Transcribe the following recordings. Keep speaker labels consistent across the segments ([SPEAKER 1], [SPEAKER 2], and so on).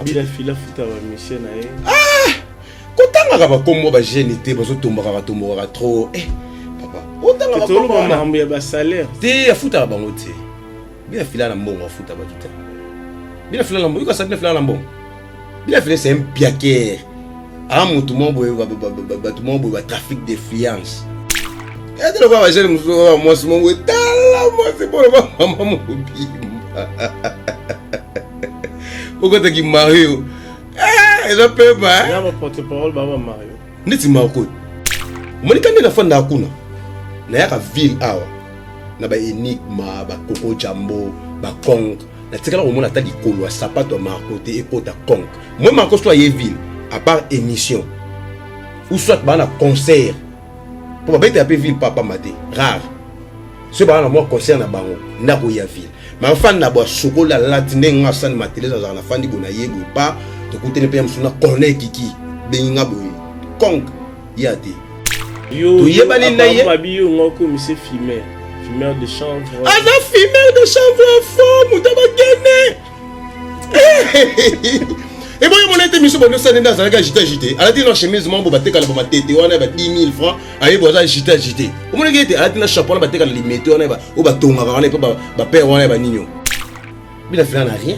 [SPEAKER 1] Bila fila futa ba musicien na ye.
[SPEAKER 2] Ah! Kotangaka bakombo ba jeune te, bazotombokaka batombokaka trop. Eh papa, otangaka
[SPEAKER 1] bakombo makambo ya ba salaire.
[SPEAKER 2] Te, afutaka bango te. Bila fila na mbongo afuta bato te. Bila fila na mbongo, yoka sa bila fila na mbongo. Bila fila c'est un piaquer. Ah moto moko boye bato moko boye ba trafic d'influence. Ete lokola ba jeune mosusu oyo mwasi moko boye tala mwasi mpo lokola mama mobimba. Okotaki Mario. Eh, eza pema.
[SPEAKER 1] Ya ba porte-parole ba ba Mario.
[SPEAKER 2] Neti Marco. Omoni ka nde nafandaka kuna. Nayaka ville awa na ba enigma, ba koko jambo, ba kong. Natikala komona ata likolo ya sapato ya Marco te ekota kong. Moi Marco soit ye ville à part émission ou soit ba na concert. Po babetela pe ville pa pamba te, rare. Soki ba na mwa concert na bango nde akoya ville. Mais afandi na boye asokoli alati ndenge nga asani mateleza azalaka nafandi boye na ye boye pa tokutani mpe ya mosusu na Corneille Kiki bengi nga boye konk ye ate
[SPEAKER 1] toyebani na ye babi yo nga okomisi fumeur fumeur de chanvre
[SPEAKER 2] aza fumeur de chanvre fo moto abagene eboye mona ete miso bando osali nde azalaki agite agite alati na chemise moko batekala bamatete wana ya ba 10 000 francs ayebi aza agite agite omonaki ete alati na chapeau wana batekala limete wana oyo batongaka wana epo bapere wana ya baninio bina fila na rien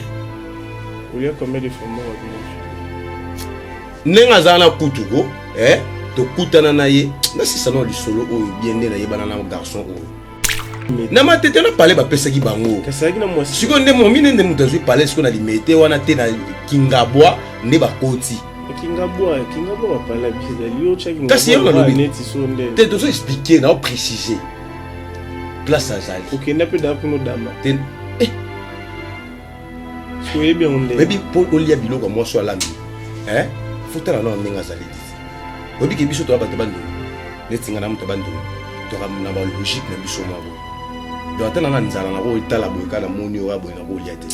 [SPEAKER 2] ndenge azala na kutu ko eh, tokutana na ye nasisa na lisolo oyo bien nde nayebana na garçon oyo na matete na palais bapesaki bango sikoyo nde momi nde moto azwi palais sikoyo na limete wana te na kingabwa nde bakoti kasi yango nalobi te tozo explike nao précise place azali
[SPEAKER 1] okenda mpe daa kuna odama
[SPEAKER 2] te eh.
[SPEAKER 1] oyebi yango nde
[SPEAKER 2] oyebi mpo olia biloko ya mwasi alambi eh? fotala nao ndenge azali te oyebi ke biso toya bato bandundu neti ngai na moto ya bandundu toka na balogique na biso mwa boye donc ata nanga nzala nakotala boye kaka namoni oyo boye nakolia te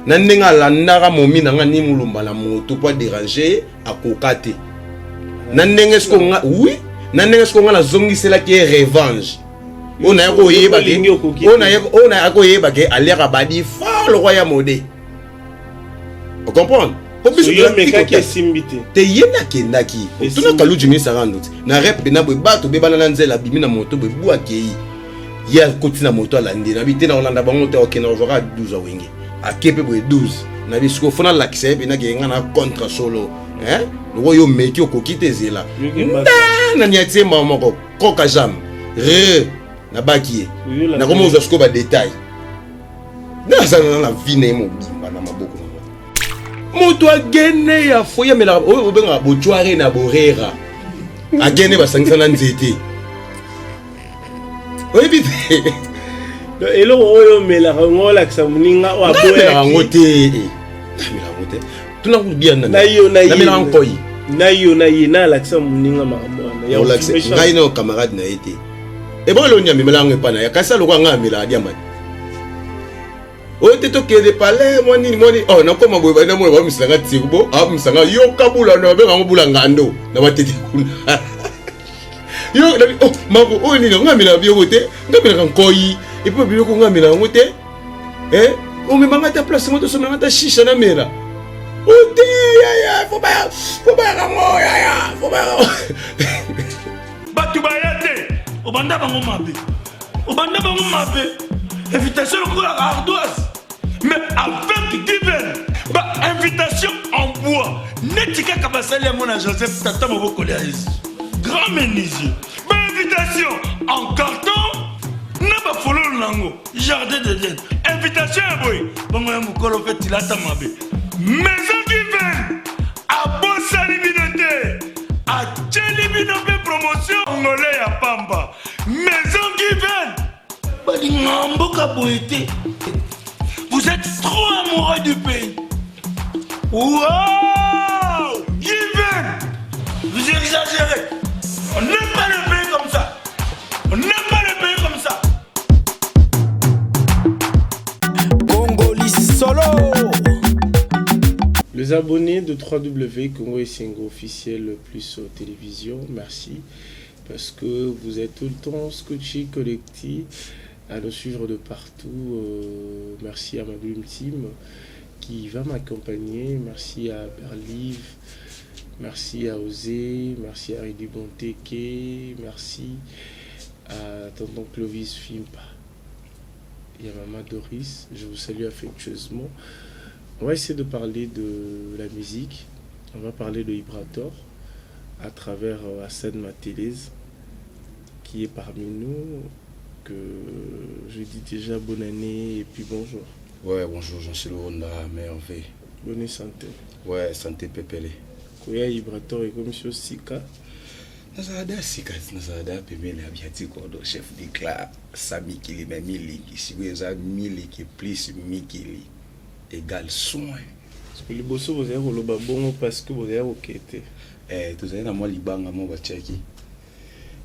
[SPEAKER 2] na ndenge alandaka momi na nga ni mulumba na moto mpo aderange ye akoka te na ndenge siko nga oui na ndenge siko nga nazongiselaki ye revanche oyo naye koyeba ke oyo naye koyeba ke aliaka badi fa lokwa ya mode ocomprendre
[SPEAKER 1] po biso yomekaki esimbi te
[SPEAKER 2] te ye nde akendaki tuna kaluji ministre rando te na rep pena boye bato bebana na nzela abimi na moto boye bu akei ye akoti na moto alandi nabi te na kolanda bango te okende kozwaka 12 awenge ake mpe boye 12 nabi sikoyo fo nalakisa ye mpena ke nga na contre solo loko yo omeki okoki te ezela nda na niatie mbaa moko koka jame re nabaki ye nakomi kozwa sikoyo badetail naza na vie na ye mobimba na maboko na ngai moto agene ya foye amelaka oyo bobengaka bocware na borera agene basangisa na nzete oyebi te
[SPEAKER 1] eloko oyo omelaka ngo olakisa moninga oyo
[SPEAKER 2] abomelaka yango te namelaka yango te tuna kutu
[SPEAKER 1] na yo na ye
[SPEAKER 2] namelaka nkoi
[SPEAKER 1] na yo na ye nalakisa moninga makambo wana
[SPEAKER 2] ngai na camarade na ye te ebongo eloni amemela yango epai na ye kasi alokola ngai amelaka diamba te oyo te tokende palais mwa nini mwa nini oh nakoma boye banda mona bamisa nga tirbo abimisa nga yoka bula na babenga yango bula ngando na batete kuna yo nabi oh mako oyo nini nga amelaka biloko te nga amelaka nkoi epuis biloko nga amelaka yango te eh omemanga ata place moko tosomela ata shisha namela ote yaya fo baya fo bayaka ngo yaya fo bayaka
[SPEAKER 3] bato baya te obanda bango mabe obanda bango mabe invitation lokola ardoise mais avec given ba invitation en bois neti kaka basali yango na joseph tata mobokoli ya yesu grand menuisier ba invitation en carton na bafololo na yango jardin d'eden invitation ya boye bongo ya mokolo mpe tilata mabe maison given abosani bino te atieli bino mpe promotion ngole ya pamba maison given balingaka mboka boye te vous êtes trop amoureux du pays wow given vous exagérez on n'aime pas le pays comme ça on n'aime pas le pays comme ça
[SPEAKER 4] Congolais solo.
[SPEAKER 1] Les abonnés de 3W Congo Esengo officiel plus télévision, merci parce que vous êtes tout le temps scotché, connecté à nous suivre de partout. Merci à ma Dream Team. Qui va m'accompagner. Merci à Berlive, merci à Osé, merci à Rudy Bonteke, merci à tonton Clovis Fimpa et à maman Doris. Je vous salue affectueusement. On va essayer de parler de la musique. On va parler de Ibrator à travers Hassan Matelez qui est parmi nous. Que je dis déjà bonne année et puis bonjour.
[SPEAKER 2] Ouais, bonjour Jean-Chilou Honda, merveille.
[SPEAKER 1] Bonne santé.
[SPEAKER 2] Ouais, santé pepele.
[SPEAKER 1] Koya Ibrator ekomi so sika.
[SPEAKER 2] Nazala da sika, nazala da pembeni ya Biati Kodo, chef de clan sa mikili na miliki. Sikoyo eza miliki plus mikili égale soin.
[SPEAKER 1] Parce que liboso bozali koloba bongo parce que bozali kokete.
[SPEAKER 2] Eh, tozali na mwa libanga mo batiaki,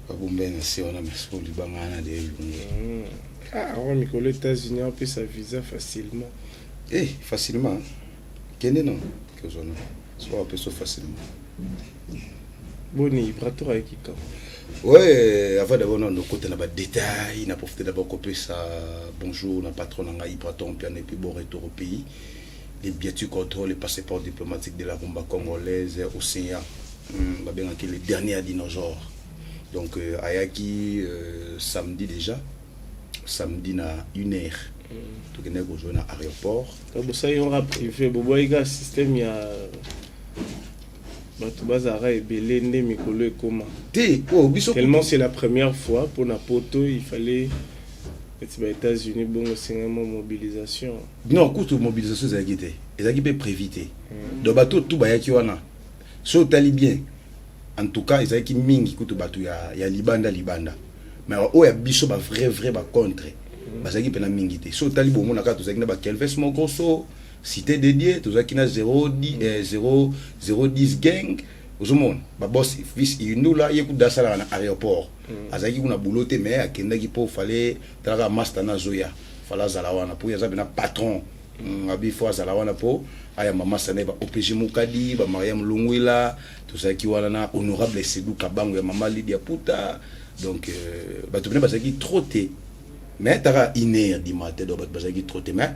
[SPEAKER 2] babombai na se wana, mais sikoyo libanga wana de elongo.
[SPEAKER 1] Ah, awa mikolo États-Unis apesa visa facilement.
[SPEAKER 2] Eh, facilement, kende no kozwa no so bapesa facilement.
[SPEAKER 1] Boni, Ibrator ayeki ka?
[SPEAKER 2] Ouais, avant d'abord non okota na badétail, na profiter d'abord kopesa bonjour na patron na ngai Ibrator Mpiana et puis bon retour au pays. Les biatu contrôle les passeports diplomatiques de la rumba congolaise, océan, babengaki les derniers dinosaures. Donc ayaki samedi déjà, samedi na 1 heure tokendaki kozwa na aéroport.
[SPEAKER 1] Bosali yonga privé, boboyika système ya bato bazalaka ebele nde mikolo ekoma.
[SPEAKER 2] Te, oyo biso
[SPEAKER 1] Tellement c'est la première fois mpona poto, il fallait neti ba États-Unis bongo esengama mobilisation.
[SPEAKER 2] Non, kutu mobilisation ezalaki te, ezalaki mpe prévu te. Donc bato tu bayaki wana, so otali bien, en tout cas ezalaki mingi kutu bato ya libanda libanda, mais oyo ya biso bavrai vrai bacontre bazalaki mpena mingi te. So otali bomona kaka tozalaki na bakelves moko so Cité dédié, tozalaki na 0 0 010 gang. Ozomona babos fils Indula, ye kuda asalaka na aéroport, azalaki kuna boulot te, mais akendaki mpo fale talaka master na azoya, fale azala wana mpo ye aza mpena patron. Abi fo azala wana mpo ayamba master na ye, ba OPG Mokadi, ba Mariam Lungwila. Tozalaki wana na honorable Sedu Kabango ya mama Lidia Puta. Donc bato pene bazalaki trop te, mais taka 1 heure du matin, donc bato bazalaki trop te, mais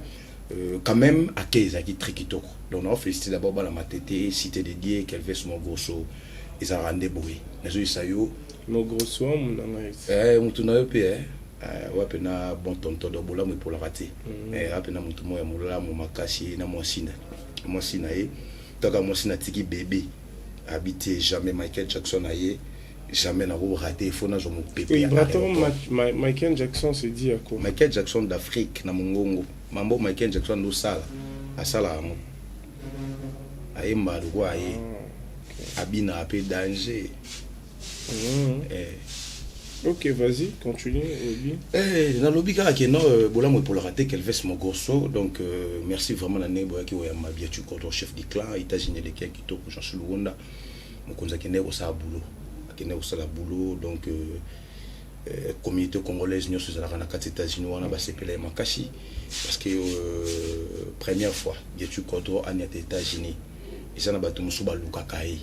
[SPEAKER 2] quand même ake ezalaki très kitoko. Donc nao félicité d'abord bana Matete, Cité dédié, Kelves Mogroso. Ezalaka nde boye, nazoyisa yo.
[SPEAKER 1] Mogroso wa munanga.
[SPEAKER 2] Eh, mutu na yo mpe, eh, wa pena bon tonton. Do bolamu epolaka te. Eh, ape na mutu moko ya molamu makasi na mwasi na ye. Taka mwasi na tiki bébé abi te, jamais Michael Jackson na ye, jamais nako rater, fo nazwa mopepe ya
[SPEAKER 1] Ibrator,
[SPEAKER 2] aéroport.
[SPEAKER 1] Michael Jackson se dit à quoi?
[SPEAKER 2] Michael Jackson d'Afrique na mongongo. Mambo Michael Jackson ndosala, asala yango, ayemba lokwa aye, abinaka mpe danger. Eh.
[SPEAKER 1] Ok, vas-y, continue, Obi.
[SPEAKER 2] Eh, nalobi kaka ke non, bolamu epolaka te. Kelves Mogroso, donc merci vraiment na ndenge boyaki koyamba Biatu Koto, chef du clan. États-Unis eleki ya kitoko. Jean Luwonda, mokonzi akendeki kosala boulot, akendeki kosala boulot. Donc communauté congolaise nyonso ezalaka na kati États-Unis wana basepela ye makasi, parce que première fois Biatu Koto aniata États-Unis, eza na bato mosusu balukaka ye,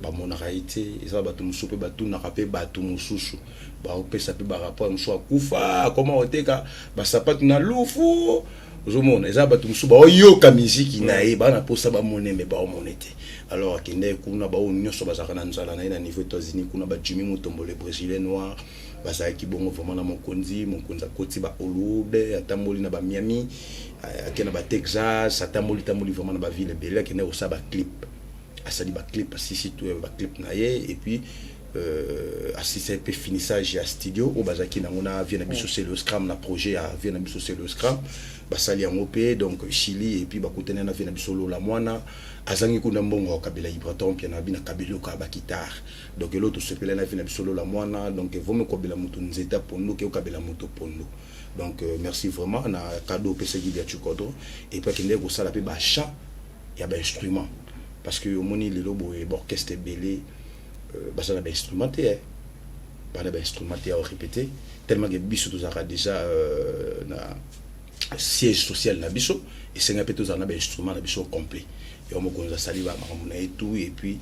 [SPEAKER 2] bamonaka ye te. Eza na bato mosusu mpe batunaka mpe, bato mosusu baopesa mpe barapport mosusu, akufa, akoma koteka basapatu na lufu. Ozomona eza bato mosusu baoyoka miziki na ye, baa na mposa bamone, me baomone te. Alors akende kuna, baoyo nyonso bazalaka na nzala na ye na niveau États-Unis kuna, bajimi Motombo, le Brésilien noir, bazalaki bongo vraiment na mokonzi. Mokonzi akoti ba Hollywood, atamboli na bamiami, ake na batexas, atamboli tamboli vraiment na baville ebele. Akende kosala baclip, asali baclip, asisi to baclip na ye, et puis asisi mpe finissage ya studio oyo bazalaki nango na vie na biso Celeo Scram, na projet ya vie na biso Celeo Scram, basali yango mpe. Donc Chili, et puis bakutani na vie na biso Lola Mwana, azangi kuna mbongo ya kokabela Ibrator mpia na bina kabeli oyo kaka bakitare. Donc eloko tosepela na vie na biso Lola Mwana. Donc vomi kobela moto nzete ya pondu ke okabela moto pondu. Donc merci vraiment na cadeau opesaki Biatu Kodro. Et puis akendeki kosala mpe bachat ya bainstrument, parce que omoni lelo boye baorchestre ebele baza na bainstrument te, eh. Bana bainstrument te ya korépéter, tellement ke biso tozalaka déjà na siège social na biso, esenga mpe tozala na bainstrument na biso complet. Yo mokonzi asali bamakambo na ye tout, et puis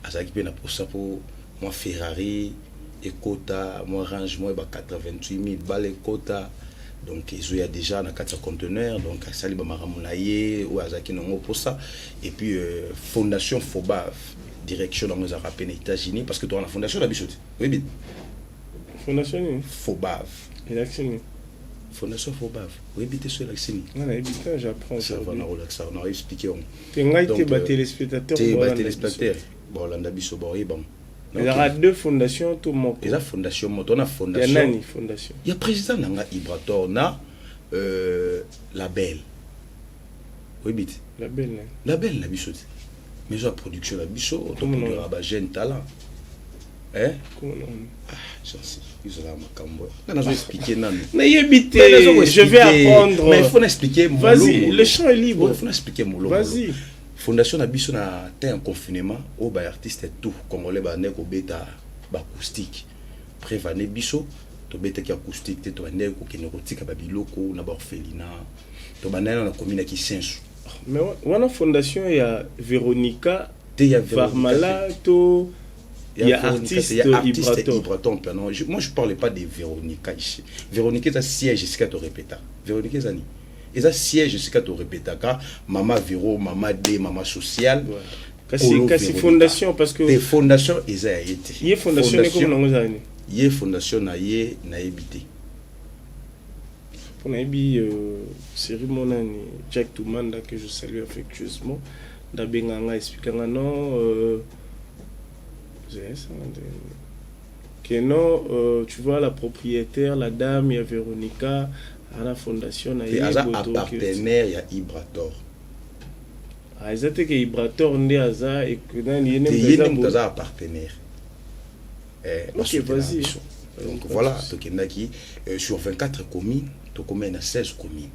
[SPEAKER 2] azalaki mpe na posa mpo mwa Ferrari ekota, mwa Range mwa ba 88 000 bale ekota. Donc ezoya déjà na kati ya conteneur. Donc asali bamakambo na ye oyo azalaki nango mposa. Et puis fondation Fobaf, direction nango ezalaka mpe na États-Unis, parce que toza na fondation na biso te, oyebi?
[SPEAKER 1] Fondation nini?
[SPEAKER 2] Fobaf.
[SPEAKER 1] Elakisi nini?
[SPEAKER 2] Fondation Fobaf, oyebi te? So elakisi nini?
[SPEAKER 1] Nga nayebi te, j'apprends.
[SPEAKER 2] Ça va,
[SPEAKER 1] aujourd'hui.
[SPEAKER 2] Nakolakisa, na expliquer yango.
[SPEAKER 1] Te, ngai te.
[SPEAKER 2] Donc,
[SPEAKER 1] Batéléspectateur.
[SPEAKER 2] Te, batéléspectateur baolanda biso, baoyeba.
[SPEAKER 1] Ezalaka deux fondations to moko?
[SPEAKER 2] Eza fondation moto na
[SPEAKER 1] Ya
[SPEAKER 2] fondation.
[SPEAKER 1] Nani fondation?
[SPEAKER 2] Ya président na nga Ibrator na label, oyebi te?
[SPEAKER 1] Label nani?
[SPEAKER 2] Label na biso te, maison ya production na biso.
[SPEAKER 1] Comment?
[SPEAKER 2] Toproduira bajeune talent, eh?
[SPEAKER 1] Comment nani?
[SPEAKER 2] Jansi, ezalaka makambo nga nazo expliquer nanu.
[SPEAKER 1] Nayebi te.
[SPEAKER 2] Mais nazo
[SPEAKER 1] Je vais
[SPEAKER 2] expliquer.
[SPEAKER 1] apprendre.
[SPEAKER 2] Mais il faut expliquer.
[SPEAKER 1] Vas-y, le champ est libre.
[SPEAKER 2] Il faut expliquer molo.
[SPEAKER 1] Vas-y.
[SPEAKER 2] Fondation na biso, na temps ya confinement oyo, baartiste tout congolais bandeki kobeta baacoustique. Prévane biso tobetaki acoustique te, tobandeki kokende kotika babiloko na baorphelinat. Tobandaki na commune ya Kisensu.
[SPEAKER 1] Mais wana fondation ya Veronica
[SPEAKER 2] Te, ya
[SPEAKER 1] Farmala to ya
[SPEAKER 2] Véronica,
[SPEAKER 1] artiste?
[SPEAKER 2] il y a artiste.
[SPEAKER 1] Ibrator.
[SPEAKER 2] Ibrator Mpiana. Moi, je parlais pas de Véronica ici. Véronica eza siège esika torepeta. Véronica eza nini? Eza siège esika torepetaka. Mama Véro, mama D, mama sociale.
[SPEAKER 1] Ouais. Kasi
[SPEAKER 2] Kolo
[SPEAKER 1] kasi
[SPEAKER 2] Véronica.
[SPEAKER 1] fondation, parce que
[SPEAKER 2] Te, fondation eza ya ye te.
[SPEAKER 1] Ye fondation ekomi nango ezala nini?
[SPEAKER 2] Ye fondation na ye, nayebi te.
[SPEAKER 1] Mpo nayebi série monani Jack Tumanda, que je salue affectueusement, ndabenga nga, expliquer nga non, que non, tu vois, la propriétaire, la dame ya Véronica, ana fondation na
[SPEAKER 2] Te,
[SPEAKER 1] ye.
[SPEAKER 2] aza
[SPEAKER 1] Boto,
[SPEAKER 2] partenaire ya Ibrator.
[SPEAKER 1] Ah, eza te ke Ibrator nde aza nani, ye nde
[SPEAKER 2] Te,
[SPEAKER 1] moto
[SPEAKER 2] ye
[SPEAKER 1] aza
[SPEAKER 2] nde moto
[SPEAKER 1] boye.
[SPEAKER 2] aza partenaire.
[SPEAKER 1] Ok,
[SPEAKER 2] Basoutenaka
[SPEAKER 1] vas-y.
[SPEAKER 2] biso.
[SPEAKER 1] Vas-y,
[SPEAKER 2] Donc
[SPEAKER 1] pas de
[SPEAKER 2] voilà,
[SPEAKER 1] souci.
[SPEAKER 2] tokendaki sur 24 communes, tokomai na 16 communes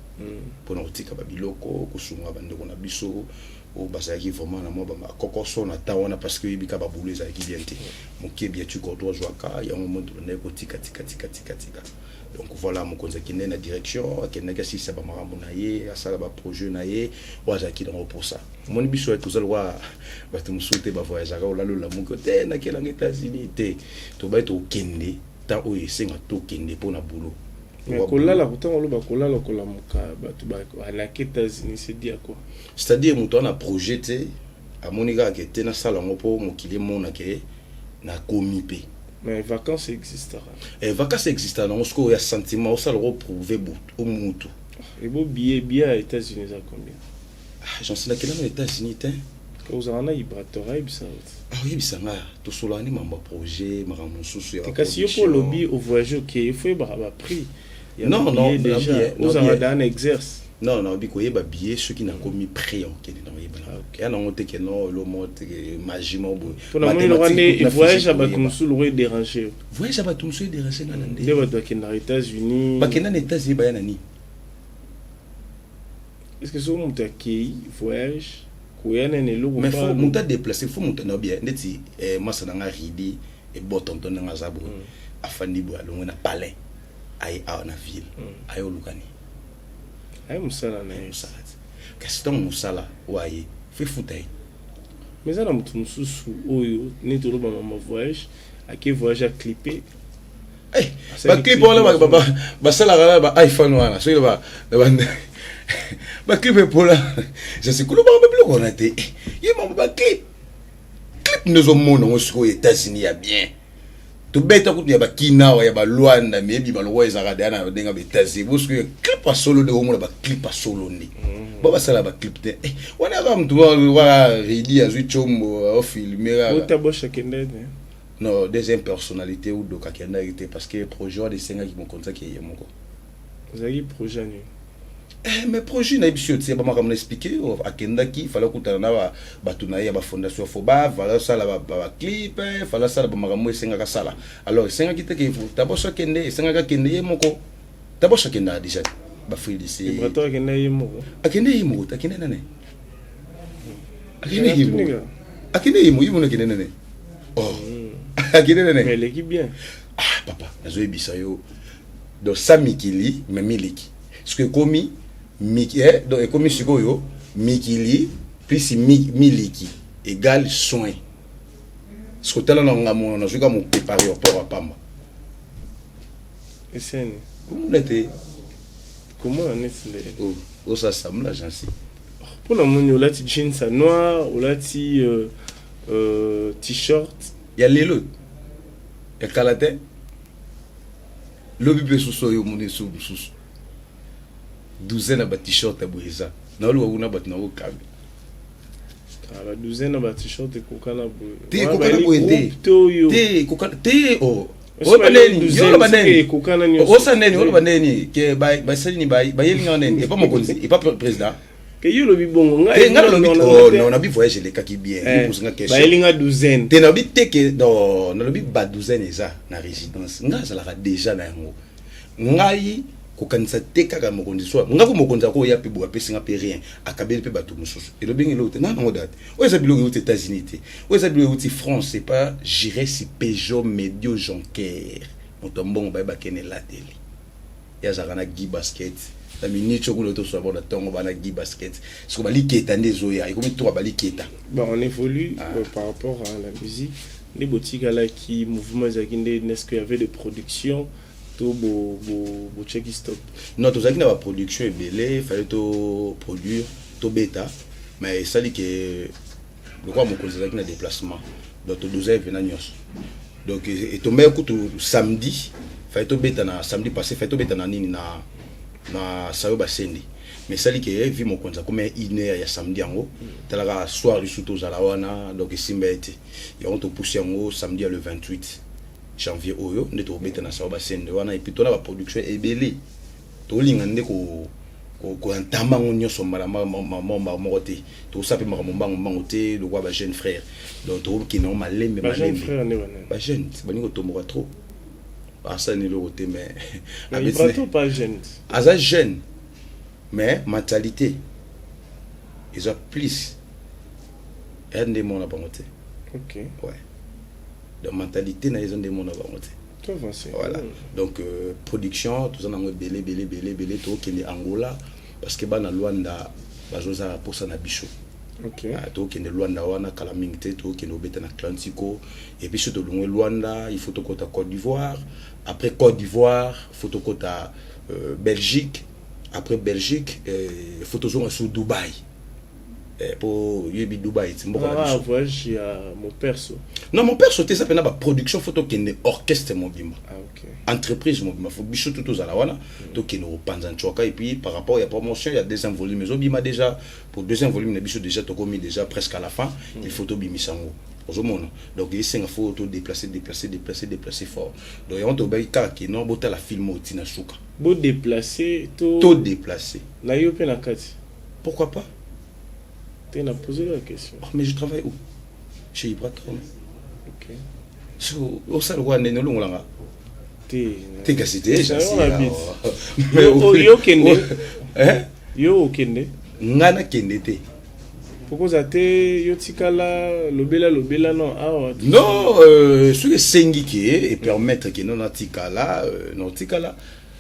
[SPEAKER 2] mpona kotika babiloko, kosunga bandeko na biso oyo bazalaki vraiment na mwa bakokoso na temps wana, parce que oyebi ka babulu ezalaki bien te, mokebi ya tukordo azwaka yango moto bandaki kotika tika tika tika tika. Donc voilà, mokonzi akende na direction, akendaki asilisa bamakambo na ye, asala baprojet na ye oyo azalaki nango mposa. Omoni, biso toza lokwa bato mosusu te bavoyageaka, olala olamuki te, nakelanga États-Unis te. Tobai tokende temps oyo esenga tokende mpona boulot.
[SPEAKER 1] Mais kolala, ntango oloba kolala, kolamuka, bato balaki États-Unis, c'est dire quoi?
[SPEAKER 2] C'est-à-dire moto wana projet te, amoni kaka ke te, nasala yango mpo mokili emona ke nakomi mpe.
[SPEAKER 1] Mais vacances existera.
[SPEAKER 2] Vacances existaka nango, sikoyo ya sentiment osala koprouver mutu.
[SPEAKER 1] Ebo billet ya États-Unis eza combien?
[SPEAKER 2] Ah, Jansi, nakendanga na États-Unis te.
[SPEAKER 1] Ozala na Ibrator, ayebisa.
[SPEAKER 2] Ah, oyebisa nga, tosolaka nde mambo ya projet, makambo mosusu ya
[SPEAKER 1] Te, kasi yo mpo olobi ovoyage, oke, il faut yebaka baprix.
[SPEAKER 2] Non, non.
[SPEAKER 1] Déjà ozala dans un exerce.
[SPEAKER 2] Non, nayebi koyeba billet soki nakomi prêt ya kokende, na oyeba ya nango te ke non, elo te, magie moko boye.
[SPEAKER 1] Mpona moni loka nde voyage ya bato mosusu loko edéranger.
[SPEAKER 2] Voyage ya bato mosusu edéranger nga na
[SPEAKER 1] nde bato bakendaka États-Unis.
[SPEAKER 2] Bakenda na États-Unis, baya na nini?
[SPEAKER 1] Est ce que soki moto akei voyage, koya nene eloko?
[SPEAKER 2] Mais faut moto adéplace, faut moto na bien ndeti masa na nga Ridi ebotonto, ndenge aza boye, afandi boye, alongwe na palais, aye awa na ville, aye olukani.
[SPEAKER 1] Aye mosala na ye.
[SPEAKER 2] Mosala te, kasi ntango mosala oyo aye, faut efuta ye.
[SPEAKER 1] Mais eza na moto mosusu oyo neti oloba mama voyage, ake voyage, aclipe.
[SPEAKER 2] Baclip wana basalaka na ba iPhone wana, soki baclip epola, jasi kolobaka babiloko wana te. Ye mama baclip, clip nde ozomona yango sikoyo. États-Unis ya bien, tobeta kutu ya bakina awa, ya balwanda, meyebima lokwa ezalaka deya na ndenge ba États-Unis. Bo sikoyo clip ya solo nde omona, baclip ya solo nde bo basala baclip te. Wana kaka mutu wana Redi azwi tshombo, ofilme kaka.
[SPEAKER 1] Ota Bosh akende te?
[SPEAKER 2] Non, deuxième personnalité udoka akendaki te, parce que projet wana esengaki mokonzi akeye ye moko.
[SPEAKER 1] Ozalaki projet nini?
[SPEAKER 2] Mais projet nayebi si otie bamakambo na expliquer. Akendaki, fallait okutana na bato na ye ya bafondation ya Foba, fallait osala baclip, fallait asala bamakambo esengaka asala. Alors esengaki te ke Taboso akende, esengaki akende ye moko. Taboso akendaka déjà baFruit d'ici.
[SPEAKER 1] Ibrator akende ye moko?
[SPEAKER 2] Akende ye moko te, akende nane, akende ye moko, akende ye moko, ye moko akende nane. Oh, akende nane.
[SPEAKER 1] Mais eleki bien.
[SPEAKER 2] Ah papa, nazoyebisa yo, donc sa mikili me miliki soki ekomi miki, donc ekomi sikoyo mikili plus miliki égale soin. Soki otala na ngambo, nazwi ka mopepa aéroport ya pamba.
[SPEAKER 1] Eseni.
[SPEAKER 2] Komona te.
[SPEAKER 1] Komona neti nde.
[SPEAKER 2] Oh, osa samla jansi.
[SPEAKER 1] Mpo namoni olati jeans ya noir, olati t-shirt.
[SPEAKER 2] Ya lelo, ya kala te. Lobi mpe susu oyo omoni su mosusu. Douzaine ya ba t-shirt ya boye eza. Naoluka kuna bato nakokabe.
[SPEAKER 1] Ah, ba douzaine na ba t-shirt ekokana boye.
[SPEAKER 2] Te,
[SPEAKER 1] Wana
[SPEAKER 2] ekokana
[SPEAKER 1] bayeli
[SPEAKER 2] boye te.
[SPEAKER 1] groupe te oyo.
[SPEAKER 2] Te, ekokana te, oh.
[SPEAKER 1] Esi
[SPEAKER 2] Oloba
[SPEAKER 1] bayeli
[SPEAKER 2] neni?
[SPEAKER 1] douzaine,
[SPEAKER 2] Yo oloba
[SPEAKER 1] soki
[SPEAKER 2] neni?
[SPEAKER 1] ekokana nyonso.
[SPEAKER 2] Osa neni? Oloba neni? Ke basali ni bayeli nga neni? Epa mokonzi, epa président.
[SPEAKER 1] Ke yo olobi bongo, ngai
[SPEAKER 2] Te, nga nalobi,
[SPEAKER 1] non, non,
[SPEAKER 2] oh,
[SPEAKER 1] te.
[SPEAKER 2] non, nabi voyage elekaki bien.
[SPEAKER 1] Eh,
[SPEAKER 2] Yo poser nga question.
[SPEAKER 1] Bayeli nga douzaine.
[SPEAKER 2] Te, nalobi te ke non, nalobi ba douzaine eza na résidence. Nga azalaka déjà na yango. Ngai kokanisa te kaka mokonzi so nga ko mokonzi akoya mpe boye apesi nga mpe rien, akabeli mpe bato mosusu, elobi ngi eloko te na nango date. Oyo eza biloko euti États-Unis te, oyo eza biloko euti France. C'est pas Giresi Peugeot Medio Jonker, moto ya mbongo bayebaki ene elateli ye azalaka na Guy Basket na minute oyo kuna tosola bona ntongo bana Guy Basket siko baliketa nde ezoya ekomi toka baliketa.
[SPEAKER 1] Bon, on évolue par rapport à la musique. Nde botikalaki mouvement ezalaki nde, est-ce qu'il y avait des productions to bo bo botiaki stop?
[SPEAKER 2] Non, tozalaki na baproduction ebele, fallait toproduire, tobeta, mais esali ke lokola mokonzi azalaki na déplacement, donc todozaki mpena nyonso. Donc etombaki kutu samedi, fallait tobeta na samedi passé, fallait tobeta na nini, na sayo basende, mais esali ke vi mokonzi akomi une heure ya samedi yango, talaka soir lisusu tozala wana, donc esimba ye te. Yango topusi yango samedi ya le 28 janvier oyo nde tokobeta na sayo basende wana. Et puis tona baproduction ebele, tolinga nde koentama yango nyonso mbala moko te. Tosala mpe makambo mbango mbango te lokola bajeune frère, donc tokokende yango malembe.
[SPEAKER 1] Ba jeune
[SPEAKER 2] malembe.
[SPEAKER 1] Frère nde banani?
[SPEAKER 2] Bajeune balingi kotomboka trop, asali eloko te, mais
[SPEAKER 1] Mais
[SPEAKER 2] abeti
[SPEAKER 1] Ibrato pas jeune.
[SPEAKER 2] Aza jeune, mais mentalité eza plus eya nde mona bango te. Ouais, donc mentalité na ye eza nde mona bango te.
[SPEAKER 1] To avancé.
[SPEAKER 2] Voilà, donc production toza nango ebele ebele ebele ebele. Tokokende Angola parce que bana Lwanda bazozala mposa na biso. Ah, tokokende Lwanda wana kala mingi te, tokokende kobeta na Atlantico. Et puis so tolongwe Lwanda, il faut tokota Côte d'Ivoire. Après Côte d'Ivoire, faut tokota Belgique. Après Belgique, faut tozonga sur Dubaï. Po yoyebi Dubai ti mboka na
[SPEAKER 1] Ah,
[SPEAKER 2] biso.
[SPEAKER 1] Voyage ya mon perso?
[SPEAKER 2] Non, mon perso te, eza mpena baproduction. Faut tokende orchestre mobimba,
[SPEAKER 1] Ah, ok.
[SPEAKER 2] entreprise mobimba, faut biso tu tozala wana, tokende kopanza ncwaka. Et puis par rapport ya promotion ya deuxième volume, ezobima déjà. Pour deuxième volume na biso déjà, tokomi déjà presque à la fin, il faut tobimisa yango, ozomona. Donc esenga faut todéplacer, déplacer, déplacer, déplacer fort. Donc yango tobaki kaka ke non, botala film oyo ntina suka.
[SPEAKER 1] Bo déplacer to?
[SPEAKER 2] Todéplacer.
[SPEAKER 1] Na yo mpe na kati?
[SPEAKER 2] Pourquoi pas?
[SPEAKER 1] Te, na poser la question.
[SPEAKER 2] Oh, mais je travaille où? Chez Ibrator.
[SPEAKER 1] Ok.
[SPEAKER 2] So osala kwa ndenge olongolanga?
[SPEAKER 1] Te.
[SPEAKER 2] Te, kasi te.
[SPEAKER 1] Yango na bit. Yo kende.
[SPEAKER 2] Eh?
[SPEAKER 1] Yo okende?
[SPEAKER 2] Nga nakende te.
[SPEAKER 1] Pokoza te, yo tikala lobela lobela non awa.
[SPEAKER 2] Non, soki esengi ke epermettre ke no natikala, naotikala.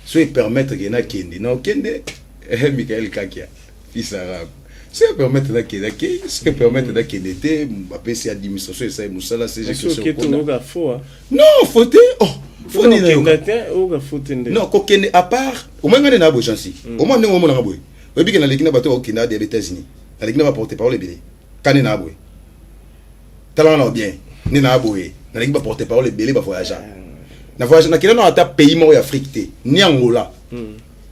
[SPEAKER 2] So epermettre ke nakende, naokende. Eh, Michael Kakia, fils arabe, soki epermettre nakende, akei. Soki epermettre nakende te, bapesi administration esali mosala.
[SPEAKER 1] Soki oke te, oyoka faux, ah.
[SPEAKER 2] Non, faux te. Oh, faux nini nayoka?
[SPEAKER 1] Okenda te, oyoka faux te nde.
[SPEAKER 2] Non, kokende à part omoi nga nde na boye, Jansi, omoi ndenge omonanga boye, oyebi ke naleki na bato bakokende adi ya États-Unis, naleki na baporte parole ebele. Ka nde na boye, talanga na bien nde na boye, naleki baporte parole ebele bavoyagea na voyage. Nakenda na ata pays moko ya Afrique te, ni Angola.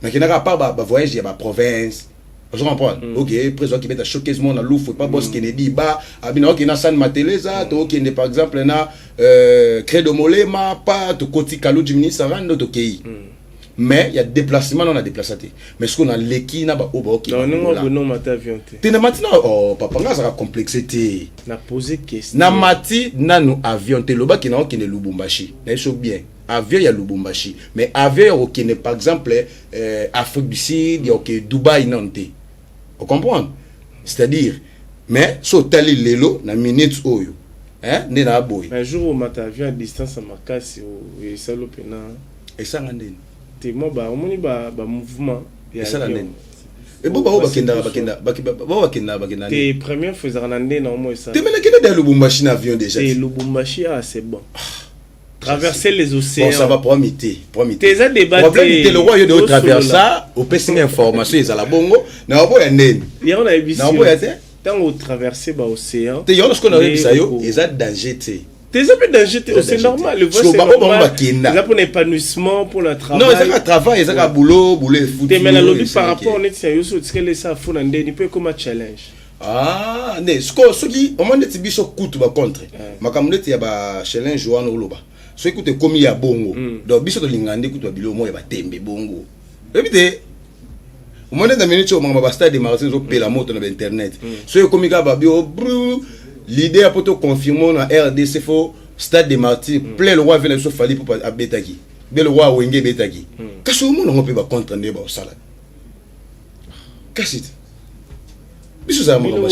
[SPEAKER 2] Nakendaka à part bavoyage ya baprovince, ozo comprendre? Ok, président akibeta showcase mo na Lufu epa boss Kennedy ba abina, okende na San Mateleza, tokende par exemple na Credo Molema pa tokoti Kaluji ministre rando tokei. Mais ya déplacement, na déplacer te, mais soki naleki na baoyo baokende.
[SPEAKER 1] Donc ndenge obonoma ata avion te?
[SPEAKER 2] Te, na mati na, oh papa, nga azalaka complexe te.
[SPEAKER 1] Na pose question.
[SPEAKER 2] Na mati nanu avion te. Lobaki na okende Lubumbashi na biso bien, avion ya Lubumbashi, mais avion ya kokende par exemple Afrique du Sud, ya kokende Dubai, nanu te, ocomprendre? C'est-à-dire, mais so otali lelo na minute oyo, hein, nde na boye.
[SPEAKER 1] Un jour omata avion à distance ya makasi, esali mpena?
[SPEAKER 2] Esanga ndeni?
[SPEAKER 1] Te, mwa ba omoni ba mouvement ya
[SPEAKER 2] Esala
[SPEAKER 1] avion.
[SPEAKER 2] ndeni? Ebo bao bakendaka, bakenda, bao bakendaka, bakenda.
[SPEAKER 1] Te, première fois ezalaka na nde na omo esala.
[SPEAKER 2] Te, me nakenda da Lubumbashi na avion déjà.
[SPEAKER 1] Te, Lubumbashi, ah, c'est bon. Traverser les océans.
[SPEAKER 2] Bon, ça va, problème te, problème
[SPEAKER 1] te. Eza débat.
[SPEAKER 2] Problème te, le roi yo de traversa, opesi nga information ezala bongo, na oboya ndeni?
[SPEAKER 1] Yango nayebisi.
[SPEAKER 2] Na oboya te.
[SPEAKER 1] Ntango otraverse baocéan.
[SPEAKER 2] Te, yango sikoyo nayebisa yo, eza danger te.
[SPEAKER 1] Te, eza mpe danger te, c'est normal. Le
[SPEAKER 2] voie, c'est normal. Bakenda.
[SPEAKER 1] Eza mpona épanouissement, mpona travail.
[SPEAKER 2] Non, ezaka travail, ezaka boulot, boulot efuti.
[SPEAKER 1] Te, mais nalobi par rapport neti na yo, so otikali esa fo na ndeni mpo ekoma challenge.
[SPEAKER 2] Ah, nde sikoyo soki omoni neti biso kutu bacontre makambo neti ya bachallenge wana oloba, soki kutu ekomi ya bongo, donc biso tolinga nde kutu babilo moko ya batembe bongo. Oyebi te, omoni neti na minute oyo makambo bastade de Martyrs ezopela moto na bainternet. Soki ekomi kaka babi o bru leader po toconfirme na RDC, fo Stade de Martyrs plein, le roi ave na biso Fally mpo abetaki be, le roi Wenge ebetaki. Kasi omona yango mpe bacontre nde baosala. Kasi te, biso ozala
[SPEAKER 1] makambo.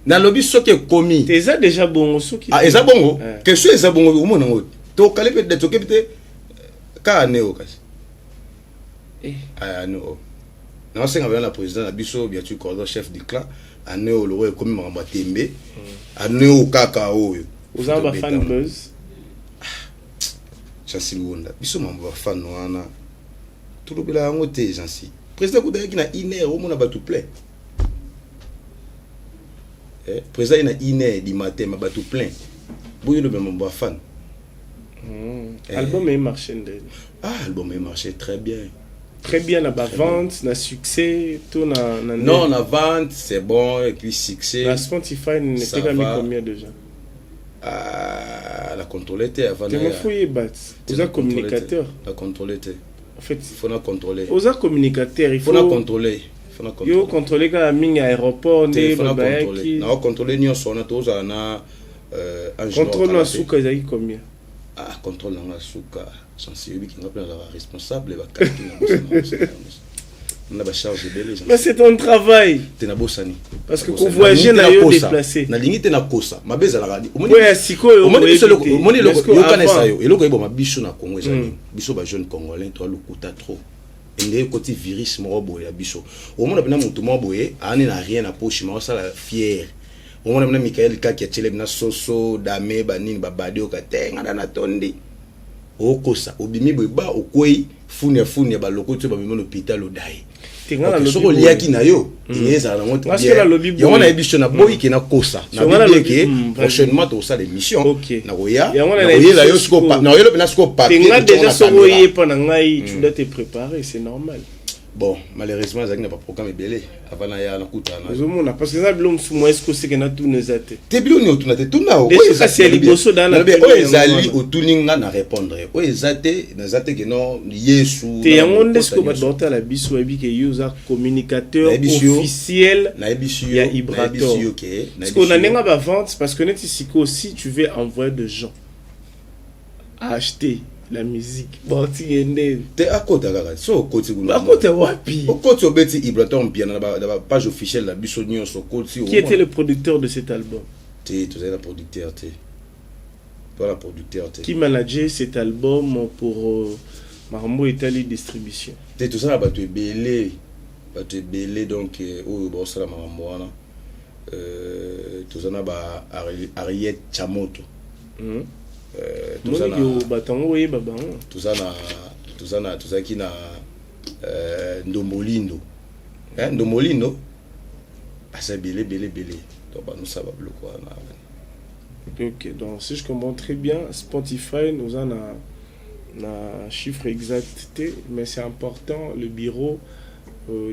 [SPEAKER 2] Nalobi soki ekomi.
[SPEAKER 1] Eza déjà bongo soki.
[SPEAKER 2] Ah, eza bongo. Question eza bongo, omona yango tokale mpe tokebi te kaka neo. Kasi aya neo, naosenga bena na président na biso Biatu Cordon, chef du clan, ane oyo loko ekomi makambo ya tembe, ane oyo kaka oyo.
[SPEAKER 1] Oza bafan buzz.
[SPEAKER 2] Jansi Luwonda, biso mambo bafan wana tolobela yango te. Jansi, président kuta ayaki na une heure, omona bato plein. Président ye na 1 heure du matin, ma bato plein boyo olobela mambo ya fan.
[SPEAKER 1] Album emarché ndeni?
[SPEAKER 2] Ah, album emarché très bien.
[SPEAKER 1] Très bien na bavente, na succès to na
[SPEAKER 2] Non, na vente c'est bon, et puis succès.
[SPEAKER 1] Na Spotify netekami combien déjà?
[SPEAKER 2] Ah, na contrôler te avant.
[SPEAKER 1] Te, mofo yeba, oza communicateur.
[SPEAKER 2] Na contrôler te.
[SPEAKER 1] En fait,
[SPEAKER 2] faut na contrôler.
[SPEAKER 1] Oza communicateur, il
[SPEAKER 2] faut na contrôler.
[SPEAKER 1] Yo contrôler kaka mingi aéroport nde
[SPEAKER 2] bayaki. Na contrôler nyonso wana, tozala na
[SPEAKER 1] Contrôle na suka ezalaki combien?
[SPEAKER 2] Ah, contrôle nanga suka, sansi oyebiki nga mpe nazalaka responsable bakalki na bacharge ebele.
[SPEAKER 1] Mais c'est ton travail.
[SPEAKER 2] Te, nabosani.
[SPEAKER 1] Parce que kovoyage na yo, déplacé.
[SPEAKER 2] Nalingi te nakosa mabe ezalaka.
[SPEAKER 1] Ya sikoyo.
[SPEAKER 2] Omoni yokanisa yo, eloko eyeboma biso na Congo eza nini? Biso bajeune congolais toa lokuta trop. Nde ekoti virus moko boye ya biso. Omona mpena motu moko boye aani na rien na poche, ma osala fier. Omona mpena Mikael kaki atiele mpena soso dame banini babadi oka te, nga na natondi. Okosa, obimi boye ba okwei funi ya funi ya baloko ti bamemi na hôpital, odaye. Soki oliaki na yo eye ezala nango. Yango nayebi so naboyi ke nakosa, nayebi ke prochainement tokosala émission, nakoya nakoyela yo, nakoyela mpena sikoyo papier.
[SPEAKER 1] Déjà soki oyepa na ngai, tu dois te préparer, c'est normal.
[SPEAKER 2] Bon, malheureusement ezalaki na baprogramme ebele avant naya nakutana.
[SPEAKER 1] Ozomona, parce que eza bilo mosusu moyen soki oseke na tuna eza te.
[SPEAKER 2] Te, bilo nini otuna te? Tuna.
[SPEAKER 1] Kasi ya liboso.
[SPEAKER 2] Oyo ezali otuni nga na répondre, oyo eza te, naza te ke non Yesu.
[SPEAKER 1] Te, yango nde sikoyo bato baotala biso, bayebi ke yo oza communicateur officiel ya Ibrator. Sikoyo na ndenge bavente, parce que neti sikoyo, si tu veux envoyer de gens à acheter la musique, baotinge nde?
[SPEAKER 2] Te, akota kaka so okoti kuna.
[SPEAKER 1] Akota wapi?
[SPEAKER 2] Okoti, obeti Ibrator Mpiana na bapage officielle na biso nyonso, okoti.
[SPEAKER 1] Qui était le producteur de cet album?
[SPEAKER 2] Te, tozali na producteur te, toza na producteur te.
[SPEAKER 1] Qui manageait cet album pour makambo etali distribution?
[SPEAKER 2] Te, toza na bato ebele, bato ebele. Donc oyo baosala makambo wana, toza na ba Ariette Chamoto.
[SPEAKER 1] Toza na bato yango, oyeba bango.
[SPEAKER 2] Toza na tozalaki na Ndombolindo, Ndombolindo aza ebele ebele ebele, donc banosala babiloko wana.
[SPEAKER 1] Ok, donc si je comprends très bien, Spotify nous en a un chiffre exact, mais c'est important, le bureau,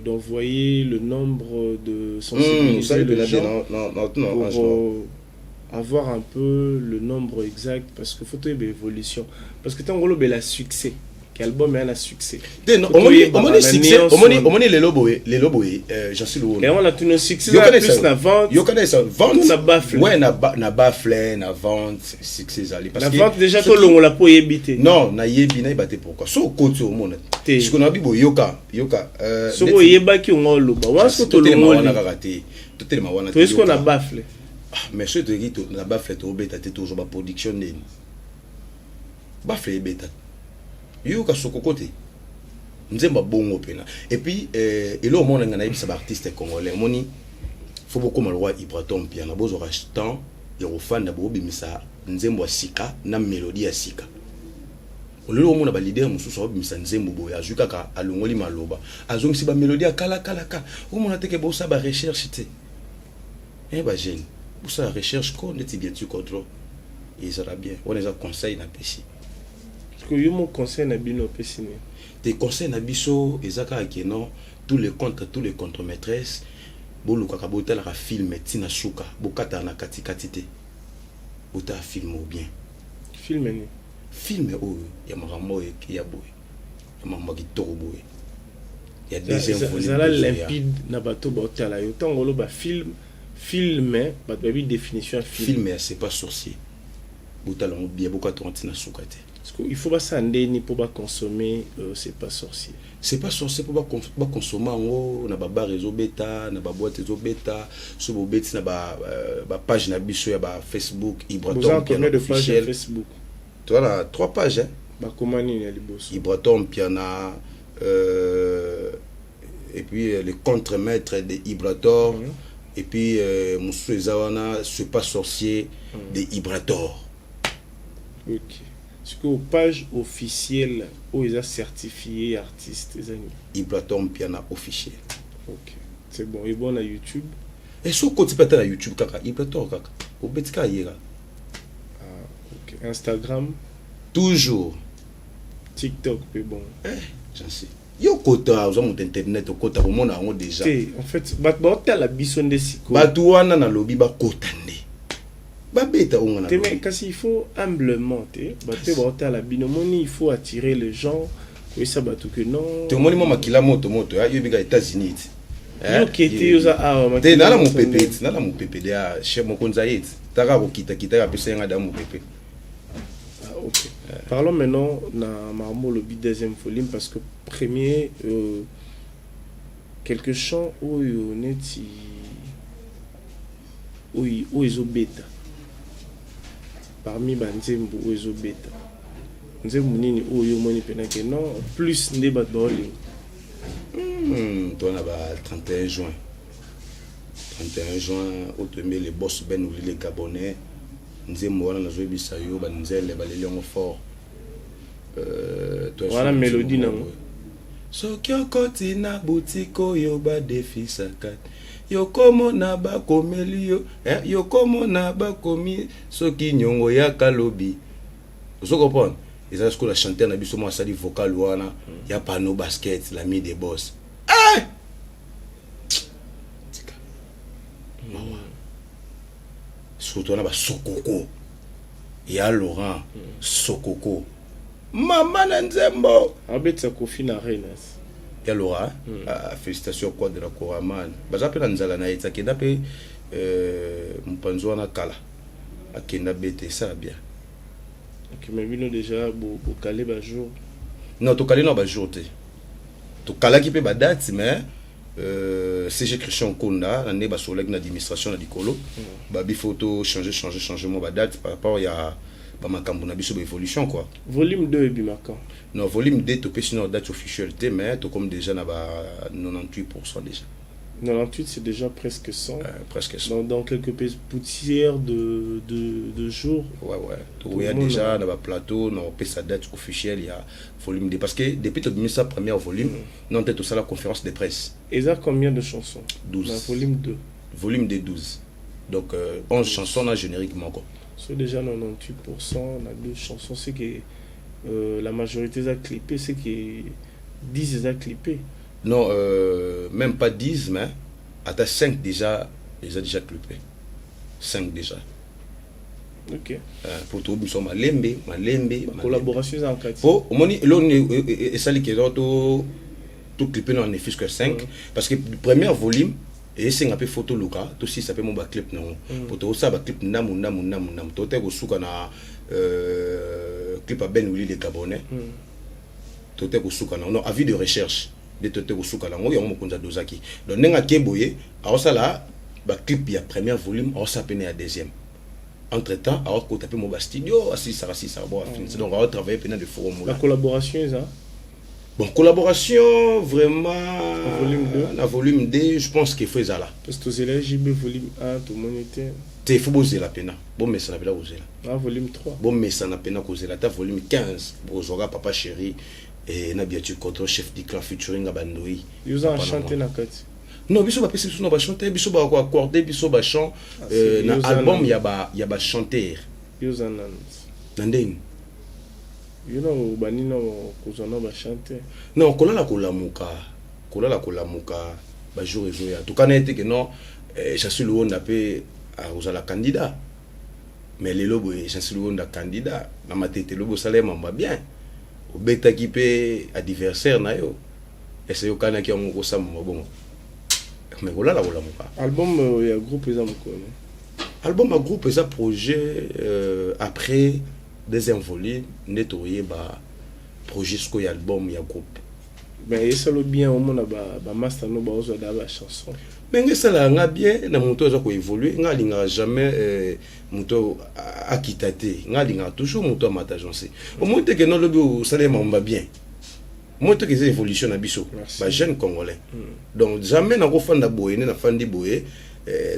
[SPEAKER 1] d'envoyer le nombre de sensibiliser les gens
[SPEAKER 2] non, non, non,
[SPEAKER 1] pour avoir un peu le nombre exact, parce que faut évolution, parce que tant que la succès album est un succès.
[SPEAKER 2] Omoni succès, omoni lelo boye, lelo boye, Jansi Luwono.
[SPEAKER 1] Et on a tout nos succès plus na vente.
[SPEAKER 2] Yokana esa vente.
[SPEAKER 1] Na baffle.
[SPEAKER 2] Ouais, na baffle, na vente, succès ezali.
[SPEAKER 1] Parce que na vente déjà tolongola po yebi te.
[SPEAKER 2] Non, na yebi, nayeba te. Pourquoi so okoti omona
[SPEAKER 1] te?
[SPEAKER 2] Sikoyo na bibo, yoka, yoka.
[SPEAKER 1] Soki oyebaki onga oloba wana, soki tolongoli
[SPEAKER 2] wana kaka te, totelema wana.
[SPEAKER 1] Toyeski na baffle.
[SPEAKER 2] Mais soki toyeki na baffle, tobeta te, tozwa baproduction ndeni baffle ebeta. Yoka sokoko te, nzembo bongo mpena. Et puis eloko moko nga nayebisa baartiste congolais, omoni, fo bokóma lokwa Ibrator Mpiana, bozwaka temps ya kofanda, bobimisa. Nzembo ya sika na mélodie ya sika. Olelo omona baleader mosusu aobimisa nzembo boye, azwi kaka, alongoli maloba, azongisi bamélodie ya kala kala kala. Omona teke bosala barecherche te. E bajeune, bosala recherche ko ndeti bien contrôle ezala bien. Wana eza conseil napesi.
[SPEAKER 1] Parce que yo mo conseil na bino opesi nini?
[SPEAKER 2] Te, conseil na biso eza kaka ke non, tous les contre, tous les contre-maîtresses, bolukaka botalaka film ntina suka, bokataka na katikati te, botala film ou bien.
[SPEAKER 1] Film nini?
[SPEAKER 2] Film oyo ya makambo oyo ya boye, ya makambo ya kitoko boye, ya deuxième volume.
[SPEAKER 1] Ezala
[SPEAKER 2] ezoya.
[SPEAKER 1] Limpide na bato baotala yo ntango oloba film. Film, bato bayebi définition ya film.
[SPEAKER 2] Film ya C'est pas sorcier, botala yango bien, bokataka ntina suka te.
[SPEAKER 1] Parce que il faut basala ndeni mpo baconsommer C'est pas sorcier?
[SPEAKER 2] C'est pas sorcier, mpo baconsommer yango na babar ezobeta, na baboîte ezobeta. So bobeti na bapage na biso ya bafacebook,
[SPEAKER 1] Boza combien de page ya
[SPEAKER 2] Ibrator.
[SPEAKER 1] Facebook?
[SPEAKER 2] Toza na trois pages, hein.
[SPEAKER 1] Bakoma nini ya liboso?
[SPEAKER 2] Ibrator Mpiana, et puis le contremaître de Ibrator, et puis mosusu eza wana, C'est pas sorcier de Ibrator.
[SPEAKER 1] Ok, sikoyo page officielle oyo eza certifié artiste eza nini?
[SPEAKER 2] Ibrator Mpiana officiel.
[SPEAKER 1] Ok, c'est bon. Ebo na YouTube?
[SPEAKER 2] E so okoti mpe ata na YouTube kaka Ibrator kaka, obeti kaka ye kaka.
[SPEAKER 1] Ah, ok. Instagram?
[SPEAKER 2] Toujours.
[SPEAKER 1] TikTok mpe bon?
[SPEAKER 2] Eh, jansi yo kota, oza moto internet, okota komona yango déjà.
[SPEAKER 1] Te, en fait bato baotala biso nde sikoyo.
[SPEAKER 2] Bato wana nalobi bakota nde babeta onga
[SPEAKER 1] Te, mais
[SPEAKER 2] nalobi.
[SPEAKER 1] Kasi il faut humblement te, bato mpe baotala bino, moni, il faut attirer les gens, koyesa bato que non.
[SPEAKER 2] Te, omoni mwa makila moto moto ya yo ebika États-Unis ti.
[SPEAKER 1] Yo ke te, yo oza awa.
[SPEAKER 2] Te, nala
[SPEAKER 1] Makila
[SPEAKER 2] mopepe
[SPEAKER 1] moto.
[SPEAKER 2] ti, nala mopepe de ya chef mokonzi aye ti, taka kokitakita, apesa ye nga da mopepe.
[SPEAKER 1] Ah, ok. Parlons maintenant na makambo olobi deuxième volume, parce que premier, quelques chants oyo neti oyo oyo ezobeta, parmi banzembo oyo ezobeta, nzembo nini oyo omoni mpena ke non, plus nde bato baolinga?
[SPEAKER 2] To na ba 31 juin, 31 juin oyo toyembi le boss Ben Ouli le Gabonais. Nzembo wana nazoyebisa yo, banzele baleli yango fort.
[SPEAKER 1] Wana mélodie nango?
[SPEAKER 2] Soki okoti na boutique oyo badefisaka, yokomona bakomeli yo, eh, yokomona bakomi soki nyongo yaka lobi. Ozo comprendre, eza sikoyo na chanteur na biso mo asali vocal wana ya pano basket, l'ami des boss, eh! Tika mawa, surtout wana basokoko ya Laurent Sokoko, mama na nzembo.
[SPEAKER 1] Abetisa Kofi na Renas.
[SPEAKER 2] Ya Laurent. Ah, félicitation quoi de la Coraman, baza mpe na nzala na ye ti akenda mpe mopanzi wana kala akenda bete, esala bien.
[SPEAKER 1] Ok, mais bino déjà bokale bajour?
[SPEAKER 2] Non, tokali na bajour te, tokalaki mpe badate, mais CG Christian Konda na nde basololaki na administration na likolo, babi faut to changer, changer, changer mwa badate par rapport ya bamakambo na biso, baévolution quoi.
[SPEAKER 1] Volume 2 ebimaka?
[SPEAKER 2] Non, volume 2 topesi na date officielle te, mais tokomi déjà na ba 98 % déjà.
[SPEAKER 1] 98, c'est déjà presque 100.
[SPEAKER 2] Presque 100.
[SPEAKER 1] Dans quelques poussières de jours.
[SPEAKER 2] Ouais, tokoya déjà na baplateau na opesa date officielle ya volume 2, parce que depuis tobimisa première volume, non te, tosala conférence de presse.
[SPEAKER 1] Et ça, combien de chansons?
[SPEAKER 2] 12.
[SPEAKER 1] Na volume 2?
[SPEAKER 2] Volume 2, 12, donc 11 chansons na générique moko.
[SPEAKER 1] C'est déjà 98%, on a 12 chansons, c'est que la majorité a clippé, c'est que 10 a clippé.
[SPEAKER 2] Non, même pas 10, mais ata 5 déjà, eza déjà clippé, 5 déjà. Po tobiso malembe malembe malembe.
[SPEAKER 1] Collaboration eza en kati?
[SPEAKER 2] Po omoni eloko nini esali ke to toclipe na ne fût-ce que 5, parce que première volume esenga mpe fo toluka tosisa mpe mo baclip nango, po tokosala baclip ndambu ndambu ndambu ndambu, tote kosuka na clip ya Ben Willi le Gabonais, tote kosuka nango, non, avis de recherche nde tote kosuka nango. Yango mokonzi adozaki, donc ndenge ake boye, aosala baclip ya première volume, aosala pene ya deuxième, entre temps aokota mpe mo bastudio, asilisaka asilisaka bo afinisa, donc aotravaille mpena de foro.
[SPEAKER 1] La collaboration eza?
[SPEAKER 2] Bon, collaboration vraiment.
[SPEAKER 1] Volume 2.
[SPEAKER 2] Na volume 2, je pense qu'il faut ezala.
[SPEAKER 1] Parce que tozela JB volume 1, tomoni te.
[SPEAKER 2] Te, faut bozela pena, bomesana mpena kozela.
[SPEAKER 1] Na volume 3.
[SPEAKER 2] Bomesana mpena kozela ata volume 15, bozwaka Papa Chéri eh, na Biatu Coton, chef du clan, featuring ya bandoi.
[SPEAKER 1] Yo oza na chante na kati?
[SPEAKER 2] Non, biso bapesi biso na bachante, biso bakoaccorde biso bachant.
[SPEAKER 1] Ah,
[SPEAKER 2] na
[SPEAKER 1] yo oza
[SPEAKER 2] album
[SPEAKER 1] nani?
[SPEAKER 2] ya bachanteur.
[SPEAKER 1] Yo oza nani?
[SPEAKER 2] Na ndeni?
[SPEAKER 1] Yo na obandi na kozwa na bachante.
[SPEAKER 2] Non, kolala kolamuka, kolala kolamuka, bajour ezoya. Tokana ye te ke non, Jansi Luonda mpe akozala candidat. Mais lelo boye, Jansi Luonda candidat na Matete, lobi osala ye mambo ya bien, obetaki mpe adversaire na yo, ese yokanaki yango kosamba mabongo, mais kolala kolamuka.
[SPEAKER 1] Album ya groupe eza mokolo?
[SPEAKER 2] Album ya groupe eza projet après deuxième volume nde tokoyeba projet sikoyo ya album ya groupe.
[SPEAKER 1] Mais esalo bien omona bamaster no baozwa da bachanson?
[SPEAKER 2] Mais nga esalaka nga bien na moto aza koévolue. Nga alingaka jamais moto akita te, nga alingaka toujours moto amata. Agence omoni te ke nolobi osala ye mambo bien, omoni te ke eza évolution na biso.
[SPEAKER 1] Merci.
[SPEAKER 2] Bajeune congolais, donc jamais nakofanda boye nde nafandi boye,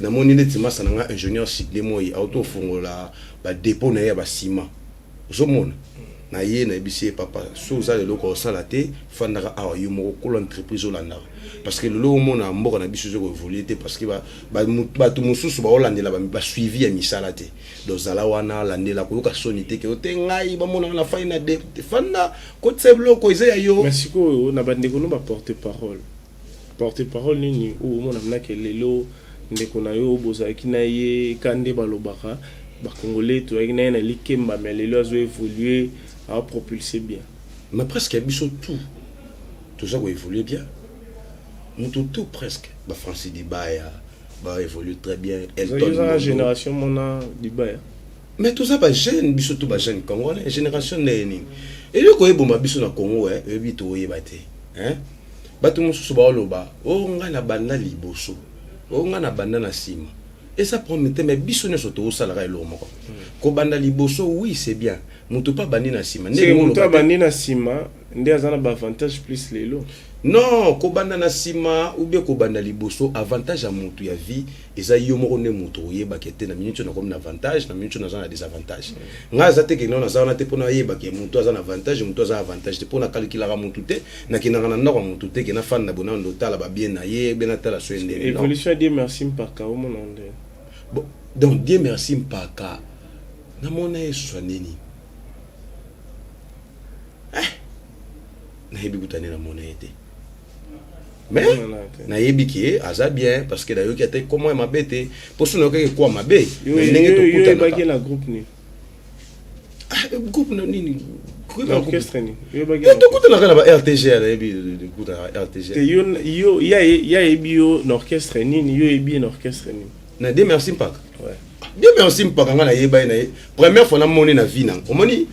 [SPEAKER 2] namoni neti masa na nga ingénieur Sidney Moi auto ofongola badépôt na ye ya basima, ozomona na ye, nayebisi ye: "Papa, so oza leloko osala te, fandaka awa yo moko kolo entreprise, olandaka." Parce que lelo omona mboka na biso eza koévolue te, parce que bato mosusu baolandela basuivi ya misala te. Donc zala wana, landela, koyoka soni te ke ote ngai bamonaka na fai na de fanda, kotisa biloko eza ya yo.
[SPEAKER 1] Mais sikoyo na bandeko no baporte parole, porte parole nini oyo omona mnake lelo ndeko na yo bozalaki na ye ka nde balobaka bacongolais, toyaki na ye na likemba, mais lelo azo évolue, aopropulse bien?
[SPEAKER 2] Mais presque biso tout toza koévolue bien, moto tout presque, bafrancis Dibaya baévolue très bien.
[SPEAKER 1] Elton
[SPEAKER 2] Elton
[SPEAKER 1] oza na
[SPEAKER 2] Mondo.
[SPEAKER 1] Génération mona Dibaya.
[SPEAKER 2] Mais toza bajeune, biso to bajeune congolais, génération ndenge nini eloko oyeboma biso na Congo, oyebi toyeba te, hein? Bato mosusu baoloba o ngai na banda liboso, o ngai na banda na nsima, eza problème te. Mais biso nyonso tozosalaka eloko moko. Kobanda liboso, oui, c'est bien. Moto mpe abandi na nsima.
[SPEAKER 1] Seke moto
[SPEAKER 2] oloba te.
[SPEAKER 1] Abandi na nsima nde aza na baavantage plus lelo?
[SPEAKER 2] Non, kobanda na nsima ou bien kobanda liboso, avantage ya motu ya vie eza yo moko nde moto oyebaka te. Na minute oyo nakomi na avantage, na minute oyo naza na désavantage. Ngai aza te kende naza wana te mpona ayebaka moto aza na avantage, moto aza na avantage te, mpo nakalkulaka motu te. Nakendaka na ndako ya motu te ke nafanda bona ndo otala babien na ye be natala so ye ndenge. Non.
[SPEAKER 1] Évolution ya Dieu Merci Mpaka, omona nde?
[SPEAKER 2] Bon, donc Dieu Merci Mpaka, namona ye swa nini, nayebi kuta nde namona ye te, mais
[SPEAKER 1] Omonana te.
[SPEAKER 2] Nayebi ke aza bien, parce que nayoki ate komo ya mabe te, mpo so nayokaki kwa mabe
[SPEAKER 1] Yo
[SPEAKER 2] na ndenge
[SPEAKER 1] yo oyebaki
[SPEAKER 2] tokutanaka.
[SPEAKER 1] Na groupe nini?
[SPEAKER 2] Ah, groupe na nini?
[SPEAKER 1] Na orchestre nini oyebaki?
[SPEAKER 2] Eh, tokutanaka na ba RTG, nayebi tokutanaka RTG.
[SPEAKER 1] Te, yo ya yebi yo na orchestre nini, yo yebi ye na orchestre nini?
[SPEAKER 2] Na Dieu Merci Mpaka?
[SPEAKER 1] Ouais.
[SPEAKER 2] Dieu Merci Mpaka, nga nayeba ye na ye première fois namoni na vie nanga. Omoni,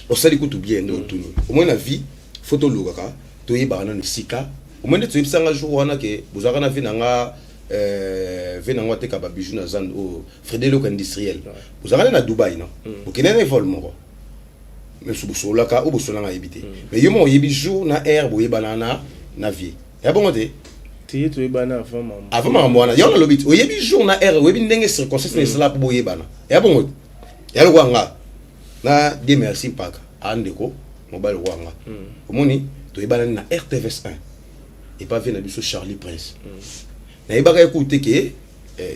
[SPEAKER 2] osali kutu bien nde otuni. Omoni, na vie fo tolukaka toyebaka nano esika. Omoni nde toyebisanga jour wana ke bozalaka na vie na nga, vie nango ateka babiju na zando oyo, Frédéric industriel, bozalaka nde na Dubai, non? Bokende na vol moko, mais bosololaka oyo bosololanga ayebi te. Mais yo moko oyebi jour na aire boyebana na vie ya bongo te?
[SPEAKER 1] Te, ye toyebana avant mama.
[SPEAKER 2] Avant makambo wana, yango nalobi te, oyebi jour na heure, oyebi ndenge circonstance na esala mpo boyebana ya bongo te. Ya lokwa nga na Dieu Merci Mpaka, andeko mobali lokwa nga, omoni, toyebanani na RTVS 1 epa vie na biso Charlie Prince. Nayebaka ye kutu te ke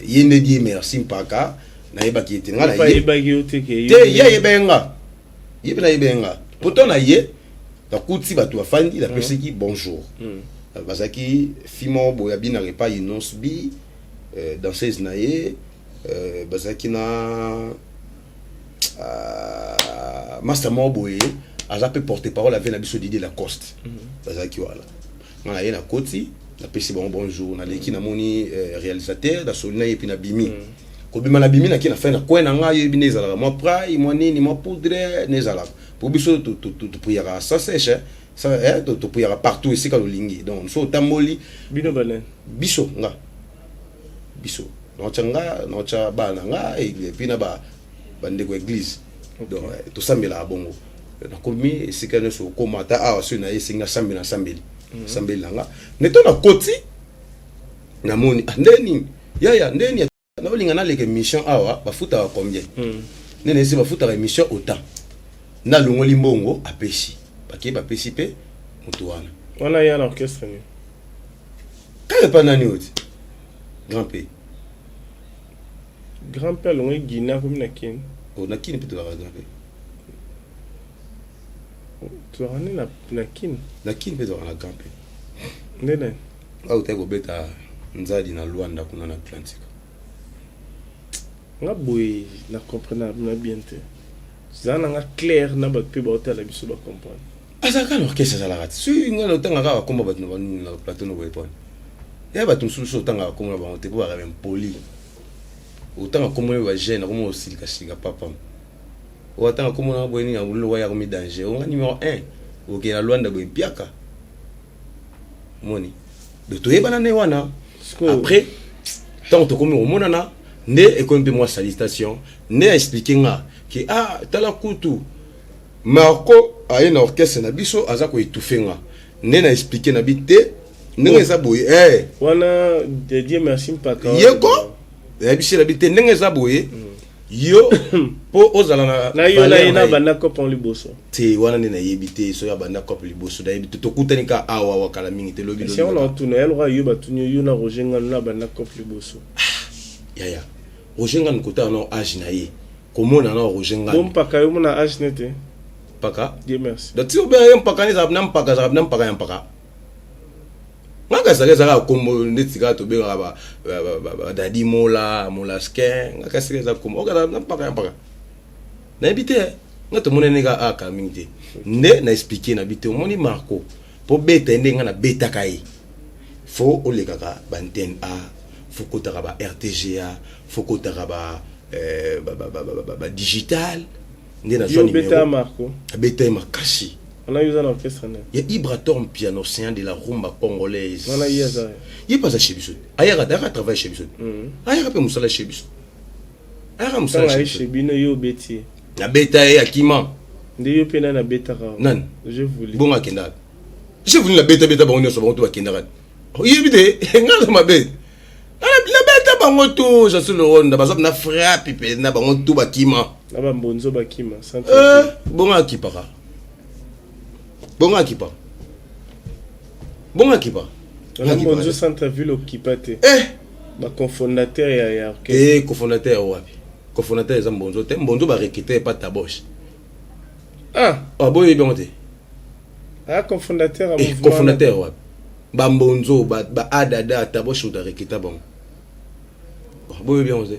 [SPEAKER 2] ye nde Dieu Merci Mpaka. Nayebaki ye te nga na
[SPEAKER 1] Ye
[SPEAKER 2] ye.
[SPEAKER 1] Ayebaki yo te ke?
[SPEAKER 2] Te, ye ayeba ye nga, ye mpe nayeba ye nga. Pourtant na ye nakuti bato bafandi, napesaki bonjour. Bazalaki fi moko boye abinaka epai Inons bi, danseuse na ye, bazalaki na master moko boye aza mpe porte parole ave na biso Didier Lacoste. Bazalaki wana, nga na ye nakoti, napesi bango bonjour, naleki, namoni réalisateur, nasoli na ye, epi nabimi. Kobima, nabimi, nake na fin na coin na ngai. Oyebi nde ezalaka mwa prai, mwa nini, mwa poudre nde ezalaka po biso topriaka sans sèche, topriaka partout esika tolingi. Donc so otamboli.
[SPEAKER 1] Bino banani?
[SPEAKER 2] Biso, nga, biso naotya nga, naotya bana na nga, et puis na bandeko église. Donc tosambelaka bongo. Nakomi esika nyonso okoma, ata awa soki naye, esengi nasambeli, nasambeli, nasambeli na nga. Nde to nakoti, namoni, ah, nde nini yaya, nde nini, naolinga naleka émission awa, bafutaka combien? Nde nayesi bafutaka émission autant, nalongoli mbongo, apesi, bakei, bapesi mpe moto wana.
[SPEAKER 1] Wana ya na orchestre nini?
[SPEAKER 2] Kaka epa nani oyo ti Grand P.
[SPEAKER 1] Grand P alongoli Guinée, akomi na Kini.
[SPEAKER 2] Oh, na Kini mpe tolaka Grand P.
[SPEAKER 1] Tozalaka nde na Kini.
[SPEAKER 2] Na Kini mpe tolaka na Grand P.
[SPEAKER 1] Nde nani?
[SPEAKER 2] Autaki kobeta nzadi na Lwanda kuna na Atlantique.
[SPEAKER 1] Nga boye na comprendre na bien te. Zala na nga clair na bato mpe baotala biso, bacomprendre.
[SPEAKER 2] Azalaka na orchestre, azalaka te. Soki ngai na otangaka kaka komba bato na banini na plateau na boye, pone ya bato mosusu so otangaka kombo na bango te, mpo bakaka impoli. Otanga kombo na bajeune, akoma osilikasilika papa. Oyo atanga kombo na boye nini, aloko ya komi danger. Onga numéro 1 okende na Lwanda boye, mpiaka moni. Donc toyebana nde wana. Après, ntango tokomi komonana, nde ekomi mpe mwa salutation, nde aexpliquer nga ke ah, tala kutu Marco aye na orchestre na biso, aza koétouffer nga. Nde na expliquer na bi te ndenge eza boye, eh.
[SPEAKER 1] Wana Dieu merci mpaka.
[SPEAKER 2] Ye ko nayebisi na bi te ndenge eza boye, yo mpo ozala na
[SPEAKER 1] na yo na ye na banda cope liboso.
[SPEAKER 2] Te, wana nde nayebi te soki abanda cope liboso, nayebi te. Tokutani ka awa awa kala mingi te, lobi.
[SPEAKER 1] Si on otuna ya loka yo, batuni yo na Roger Nganu na banda cope liboso.
[SPEAKER 2] Yaya, Roger Nganu kotala na age na ye, komona na Roger Nganu.
[SPEAKER 1] Bo mpaka yo mona age nete.
[SPEAKER 2] Mpaka.
[SPEAKER 1] Dieu merci.
[SPEAKER 2] Donc ti obenga ye mpaka, nde ezalaka na mpaka, ezalaka na mpaka ya mpaka. Ngaka ezalaka, ezalaka kombo neti kaka tobengaka badadi mola molaskin. Ngaka esika eza kombo okazala na mpaka ya mpaka, nayebi te. Nga tomonani kaka aka mingi te. Nde na expliquer na bi te, omoni Marco, mpo beta ye nde nga nabetaka ye, fo olekaka baantenne A, fo kotaka ba RTGA, fo kotaka ba digital. Nde nazwa
[SPEAKER 1] numéro. Marco.
[SPEAKER 2] Abeta ye makasi.
[SPEAKER 1] Wana yo oza na orchestre nde?
[SPEAKER 2] Ya Ibrator Mpiano, océan de la rumba congolaise.
[SPEAKER 1] Wana ye aza?
[SPEAKER 2] Ye mpe aza chez biso, ayaka, ayaka travail chez biso, ayaka mpe mosala chez biso, ayaka mosala.
[SPEAKER 1] Chez biso. Bino yo obeti ye?
[SPEAKER 2] Nabeta ye, akima.
[SPEAKER 1] Nde yo mpe nani abetaka?
[SPEAKER 2] Nani?
[SPEAKER 1] Je voulais.
[SPEAKER 2] Bongo akendaka, je voulais. Nabeta beta bango nyonso, bango to bakendaka. Oyebi te nga na mabe, nabeta bango to Jasu Leronda, bazwa na frappe mpe na bango to bakima.
[SPEAKER 1] Na bambonzo bakima.
[SPEAKER 2] Bongo akipaka, bongo akipaka, bongo akipaka.
[SPEAKER 1] Na mbonzo centre ville okipa te?
[SPEAKER 2] Eh.
[SPEAKER 1] Bacofondateur ya orchestre.
[SPEAKER 2] Eh, cofondateur wapi? Cofondateur eza mbonzo te. Mbonzo barecruter epa Taboche.
[SPEAKER 1] Ah.
[SPEAKER 2] Oh, boyebi yango te?
[SPEAKER 1] Ah, cofondateur ya
[SPEAKER 2] Eh, cofondateur wapi? Bambonzo, baadada, Taboche moto arecruter bango. Boyebi yango te?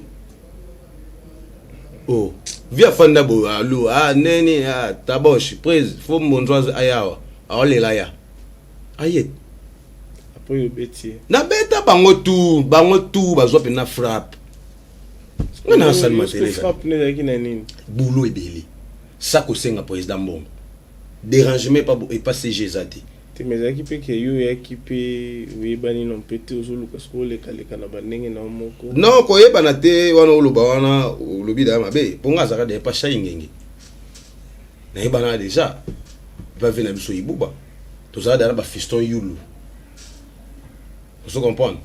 [SPEAKER 2] Oh, vi afanda boye, alu, ah, neni, ah, Taboche prise, fo mbonzo ayawa, aolela ya aye.
[SPEAKER 1] Après obeti ye?
[SPEAKER 2] Nabeta bango tu, bango tu bazwa mpena frappe. Nga na asali
[SPEAKER 1] matele. Frappe nde ezalaki na nini?
[SPEAKER 2] Boulot ebele, sa kosenga président mbongo, dérangement epa CG eza te.
[SPEAKER 1] Te, mais ezalaki mpe ke yo oyaki mpe oyebani no mpe te, ozoluka soki olekaleka na bandenge na yo moko.
[SPEAKER 2] Non, koyebana te wana oloba wana, olobi daya mabe, mpo nga azalaka deya pa Shai Ngenge, nayebana déjà epa ve na biso Ibuba, tozala deya na bafiston yulu, ozo comprendre?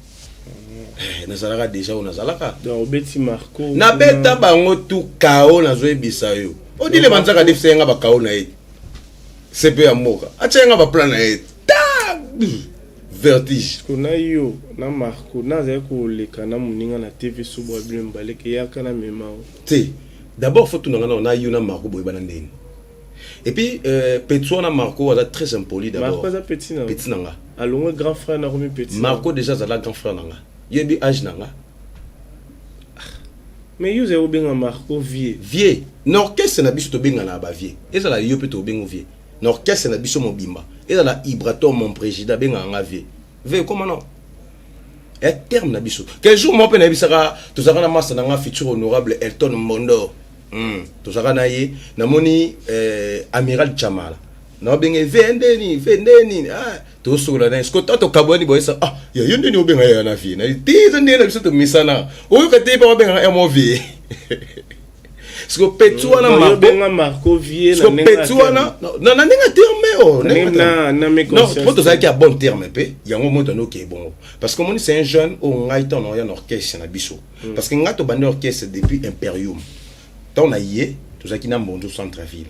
[SPEAKER 2] Eh, nazalaka déjà oyo nazalaka.
[SPEAKER 1] Donc obeti Marco?
[SPEAKER 2] Nabeta bango tu kao, nazoyebisa yo. Odile banzaka defisa yenga bakao na ye, CP ya mboka atya yenga baplan na ye ta vertige.
[SPEAKER 1] Na yo na Marco nazali koleka na moninga na TV sobo ya bino mibale ke yaka na mema o.
[SPEAKER 2] Te, d'abord fo tunanga nao na yo na Marco boyebana ndeni. Et puis petit wana Marco aza très impoli d'abord.
[SPEAKER 1] Marco aza petit na?
[SPEAKER 2] Petit na nga.
[SPEAKER 1] Alongwe grand frère, nakomi petit.
[SPEAKER 2] Marco déjà azala grand frère na nga, yebi age na nga.
[SPEAKER 1] Mais yo ozali kobenga Marco vieux.
[SPEAKER 2] Vieux na orchestre na biso tobengana na bavieux, ezala yo mpe tobenga vieux na orchestre na biso mobimba, ezala Ibrator, mon président abengaka nga vieux. Vieux ekoma non e terme na biso. Quel jour mo mpe nayebisaka, tozalaka na masa na nga futur honorable Elton Mbondor, tozalaka na ye, namoni amiral Chamala, naobenge ve ndeni, ve ndeni, ah, tosokola na ye siko ta tokabwani boyesa, ah, ya yo ndeni obenga ye na vie na te, eza ndenge na biso tomisana, oyoka te mpe babengaka ya mo vie. Siko petit wana
[SPEAKER 1] Marco,
[SPEAKER 2] Marco,
[SPEAKER 1] Marco vie.
[SPEAKER 2] Siko petit wana na ndenge ya terme o
[SPEAKER 1] na
[SPEAKER 2] non, po tozalaki ya bon terme mpe yango moto anoke bongo, parce que omoni, c'est un jeune oyo ngai ntango naoya na orchestre na biso, parce que ngai tobandi orchestre depuis Imperium. Ntango na ye tozalaki na Mbonzo centre ville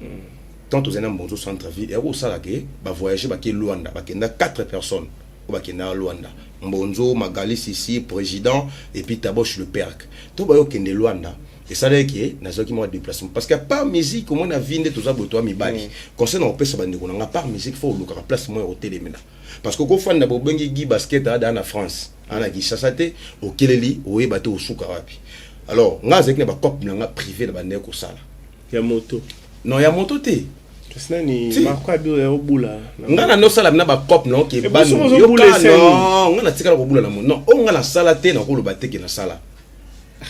[SPEAKER 2] ntango tozali na Mbonzo centre ville, eyaki kosala ke bavoyage, bake Lwanda, bakenda 4 personnes oyo bakenda Lwanda: Mbonzo, Magali Sisi président, et puis Taboche le Perc. To bayokende Lwanda, esalaki ke nazwaki mwa déplacement, parce que par musique, omoi na vie nde toza boye, toya mibali. Conseil na kopesa bandeko na nga, par musique faut olukaka place moko ya kotelemela, parce que okofanda, bobengi Guy Basket adaa na France, aa na Kinshasa te, okeleli, oyeba te osuka wapi. Alors nga azalaki na bacope na nga privé na bandeko kosala.
[SPEAKER 1] Ya moto?
[SPEAKER 2] Non, ya moto te.
[SPEAKER 1] Kasi nani?
[SPEAKER 2] Si.
[SPEAKER 1] Marco abi oyo obula.
[SPEAKER 2] Nga na nosala na bacope na oke.
[SPEAKER 1] Eh, boso ozobula eseni.
[SPEAKER 2] Non, nga natikala kobula na moto. Non, oyo nga nasala te, nakoloba te ke nasala.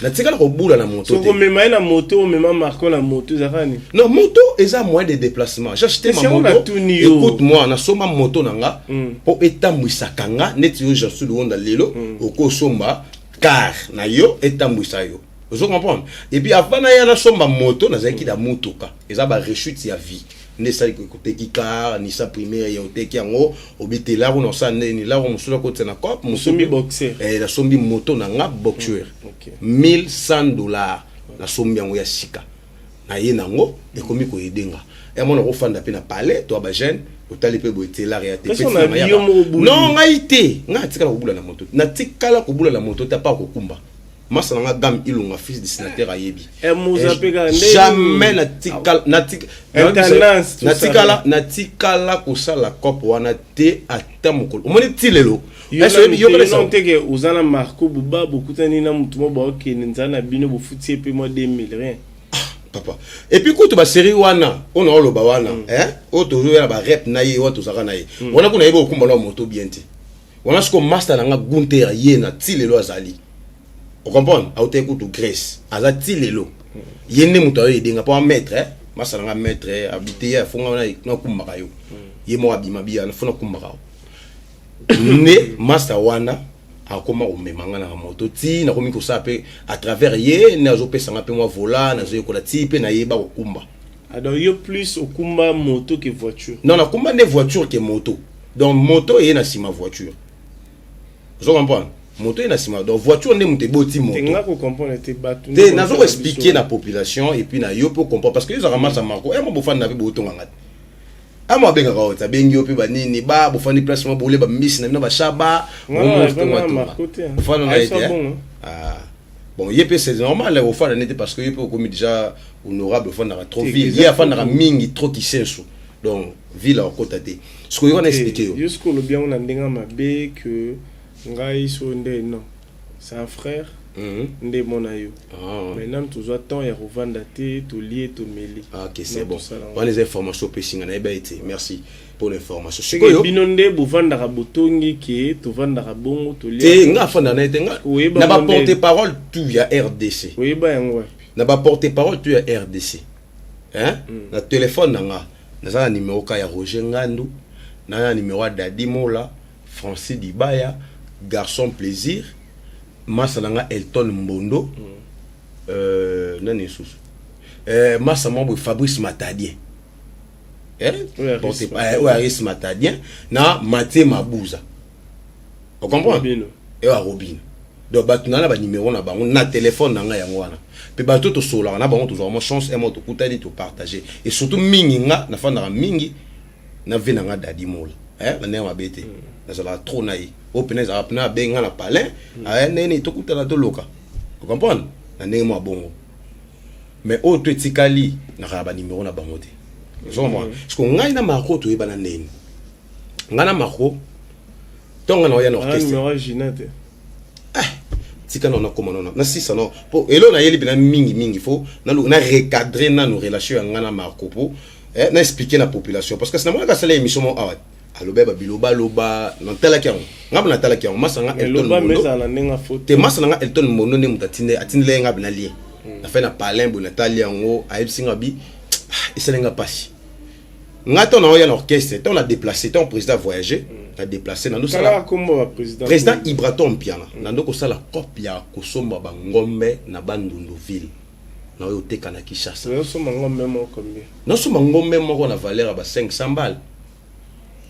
[SPEAKER 2] Natikala kobula na moto
[SPEAKER 1] so
[SPEAKER 2] te.
[SPEAKER 1] Komema ye na moto, omema Marco na moto, ezalaka nini?
[SPEAKER 2] Non, moto eza moyen de déplacement. J'ai acheté
[SPEAKER 1] Mais
[SPEAKER 2] ma
[SPEAKER 1] si on
[SPEAKER 2] moto.
[SPEAKER 1] a tout ni yo.
[SPEAKER 2] Écoute moi, nasomba moto na nga mpo etambwisaka nga neti yo Jansu Luonda lelo okosomba car na yo etambwisa yo, ozo comprendre? Et puis avant naya nasomba moto, nazalaki na motuka. Eza barechute ya vie nde esali koteki car nisa primaire ya oteki yango, obitelako na osala ndeni lako mosusu akotisa na cop.
[SPEAKER 1] Osombi boxer?
[SPEAKER 2] Eh, nasombi moto na nga boxer. 1100 $, nasombi yango ya sika. Naye nango ekomi koyedenga ya mwana kofanda mpe na palais to ya bajeune, otali mpe boye telare ya te.
[SPEAKER 1] Kasi
[SPEAKER 2] Petit
[SPEAKER 1] on a
[SPEAKER 2] na nga
[SPEAKER 1] yo moko obuli.
[SPEAKER 2] Non, ngai te, ngai natikala kobula na moto, natikala kobula na moto te apa kokumba. Masa na nga Gam Ilunga, fils dessinateur, ayebi.
[SPEAKER 1] Eh, Muza mpe kaka nde
[SPEAKER 2] Jamais natikala
[SPEAKER 1] Intendance, tout ça.
[SPEAKER 2] Natikala kosala cope wana te ata mokolo. Omoni ti lelo.
[SPEAKER 1] Yo
[SPEAKER 2] Est-ce que yo
[SPEAKER 1] nanu
[SPEAKER 2] kolesa-
[SPEAKER 1] te ke oza na Marco Buba, bokutani na motu mo, baokende nzala na bino, bofuti ye mpe mwa 2000, rien?
[SPEAKER 2] Papa, et puis kutu basérie wana oyo na oloba wana, hein, oyo tozoya na barep na ye wana, tozalaka na ye wana kuna, yebi okumba na moto bien te wana. Siko master na nga Gunter, ye na ti lelo azali, ocomprendre, autaki kutu Grèce, aza ti lelo. Ye nde moto ayo edenga mpo amaître masa na nga maître abite ye afonga wana nakumbaka yo. Ye moko abima biya fo nakumbaka yo nde master wana akoma komema nga na moto ti nakomi kosala mpe à travers ye nde azopesanga mpe mwa vola, nazoyekola ti mpe nayeba kokumba.
[SPEAKER 1] Ah, donc yo plus okumba moto ke voiture?
[SPEAKER 2] Non, nakumba nde voiture ke moto. Donc moto eye na nsima voiture, ozo comprendre? Moto eye na nsima, donc voiture nde moto eboti
[SPEAKER 1] te
[SPEAKER 2] moto.
[SPEAKER 1] Nga kocomprendre te bato.
[SPEAKER 2] Te, nazo koexpliquer na population et puis na yo mpo comprendre, parce que yo ezalaka masa Marco emo bofandi na mpe bootonganga te. Amo abengaka oyo abengi yo mpe banini ba bofandi place mo bole bambisi na bino bashaba.
[SPEAKER 1] Marco te.
[SPEAKER 2] Ofanda na ye te.
[SPEAKER 1] Ayesa bongo.
[SPEAKER 2] Ah. Bon, ye mpe c'est normal ofanda nete, parce que ye mpe okomi déjà honorable, ofandaka trop
[SPEAKER 1] Te,
[SPEAKER 2] ville.
[SPEAKER 1] eza
[SPEAKER 2] Ye afandaka
[SPEAKER 1] trop.
[SPEAKER 2] mingi trop Kisenso, donc ville akokota te. Sikoyo wana expliquer yo.
[SPEAKER 1] Yo soki olobi yango na ndenge ya mabe ke ngai so nde, non, c'est un frère nde mona yo.
[SPEAKER 2] Ah.
[SPEAKER 1] Maintenant tozwa temps ya kovanda te, tolie, tomeli.
[SPEAKER 2] Ah, ok, c'est
[SPEAKER 1] Non,
[SPEAKER 2] bon.
[SPEAKER 1] tosala yango.
[SPEAKER 2] Wana eza information opesinga, nayeba ye te. Merci pour l'information.
[SPEAKER 1] Seke
[SPEAKER 2] Sikoyo
[SPEAKER 1] bino nde bovandaka, botongi ke tovandaka bongo, tolia.
[SPEAKER 2] Te, nga afanda na ye te nga.
[SPEAKER 1] Oyeba
[SPEAKER 2] Na
[SPEAKER 1] ngo nde-
[SPEAKER 2] baporte parole tout ya RDC.
[SPEAKER 1] Oyeba yango wapi?
[SPEAKER 2] Na baporte parole tout ya RDC, hein? Na téléphone na nga naza na numéro ka ya Roger Ngandu, na na numéro ya Dadi Mola, Francis Dibaya, Garçon Plaisir, masa na nga Elton Mbondo, nani lisusu, masa mwa boye Fabrice Matadien, eh?
[SPEAKER 1] Oyo Aris Matadien.
[SPEAKER 2] Oyo Aris Matadien na Mathieu Mabuza, ocomprendre?
[SPEAKER 1] Robino.
[SPEAKER 2] Eyo ya Robino. Donc bato na banimero na bango na telefone na ngai yango wana mpe bato tosololaka na bango, tozwaka mwa chance emo tokutani, topartage. Et surtout mingi nga nafandaka mingi na ve na nga Dadi Mola, eh, na ndenge mabe te, nazalaka trop na ye. Oyo mpena ezalaka mpena abengi nga na palin aya ndenge tokutana, toloka, ocomprendre, na ndenge mwa bongo. Mais oyo to etikali nakala banimero na bango te, ozocomprendre? Parce que ngai na Marco toyebana ndeni. Ngai na Marco, ntongo na oya na
[SPEAKER 1] Ana
[SPEAKER 2] orchestre.
[SPEAKER 1] Numéro ya Gina te?
[SPEAKER 2] Tika na nakóma nano nasisa no mpo elo nayeli mpena mingimingi, fo na recadre nano relation ya ngai na Marco mpo na expliquer na population, parce que sinamonaka asala émission mo awa, aloba babiloba aloba, natalaki yango, ngai mpo natalaki yango. Masa nga Elton
[SPEAKER 1] Loba
[SPEAKER 2] Mondo
[SPEAKER 1] ezala na ndenge afaute.
[SPEAKER 2] Te, masa na nga Elton Mondo nde moto atindela ye nga na lien. Nafai na palin boye, natali yango, ayebisi nga bi esali nga mpasi. Nga ntango naoya na orchestre, ntango na déplacé, ntango président voyager, na déplacé, nandosala
[SPEAKER 1] Kala kombo ba président.
[SPEAKER 2] Président Ibraton Mpiana, nando kosala cope ya kosomba bangombe na Bandundu ville. Na oyo oteka na Kinshasa.
[SPEAKER 1] Ozosomba ngombe moko combien?
[SPEAKER 2] Nasomba ngombe moko na valeur ya ba 500 balles,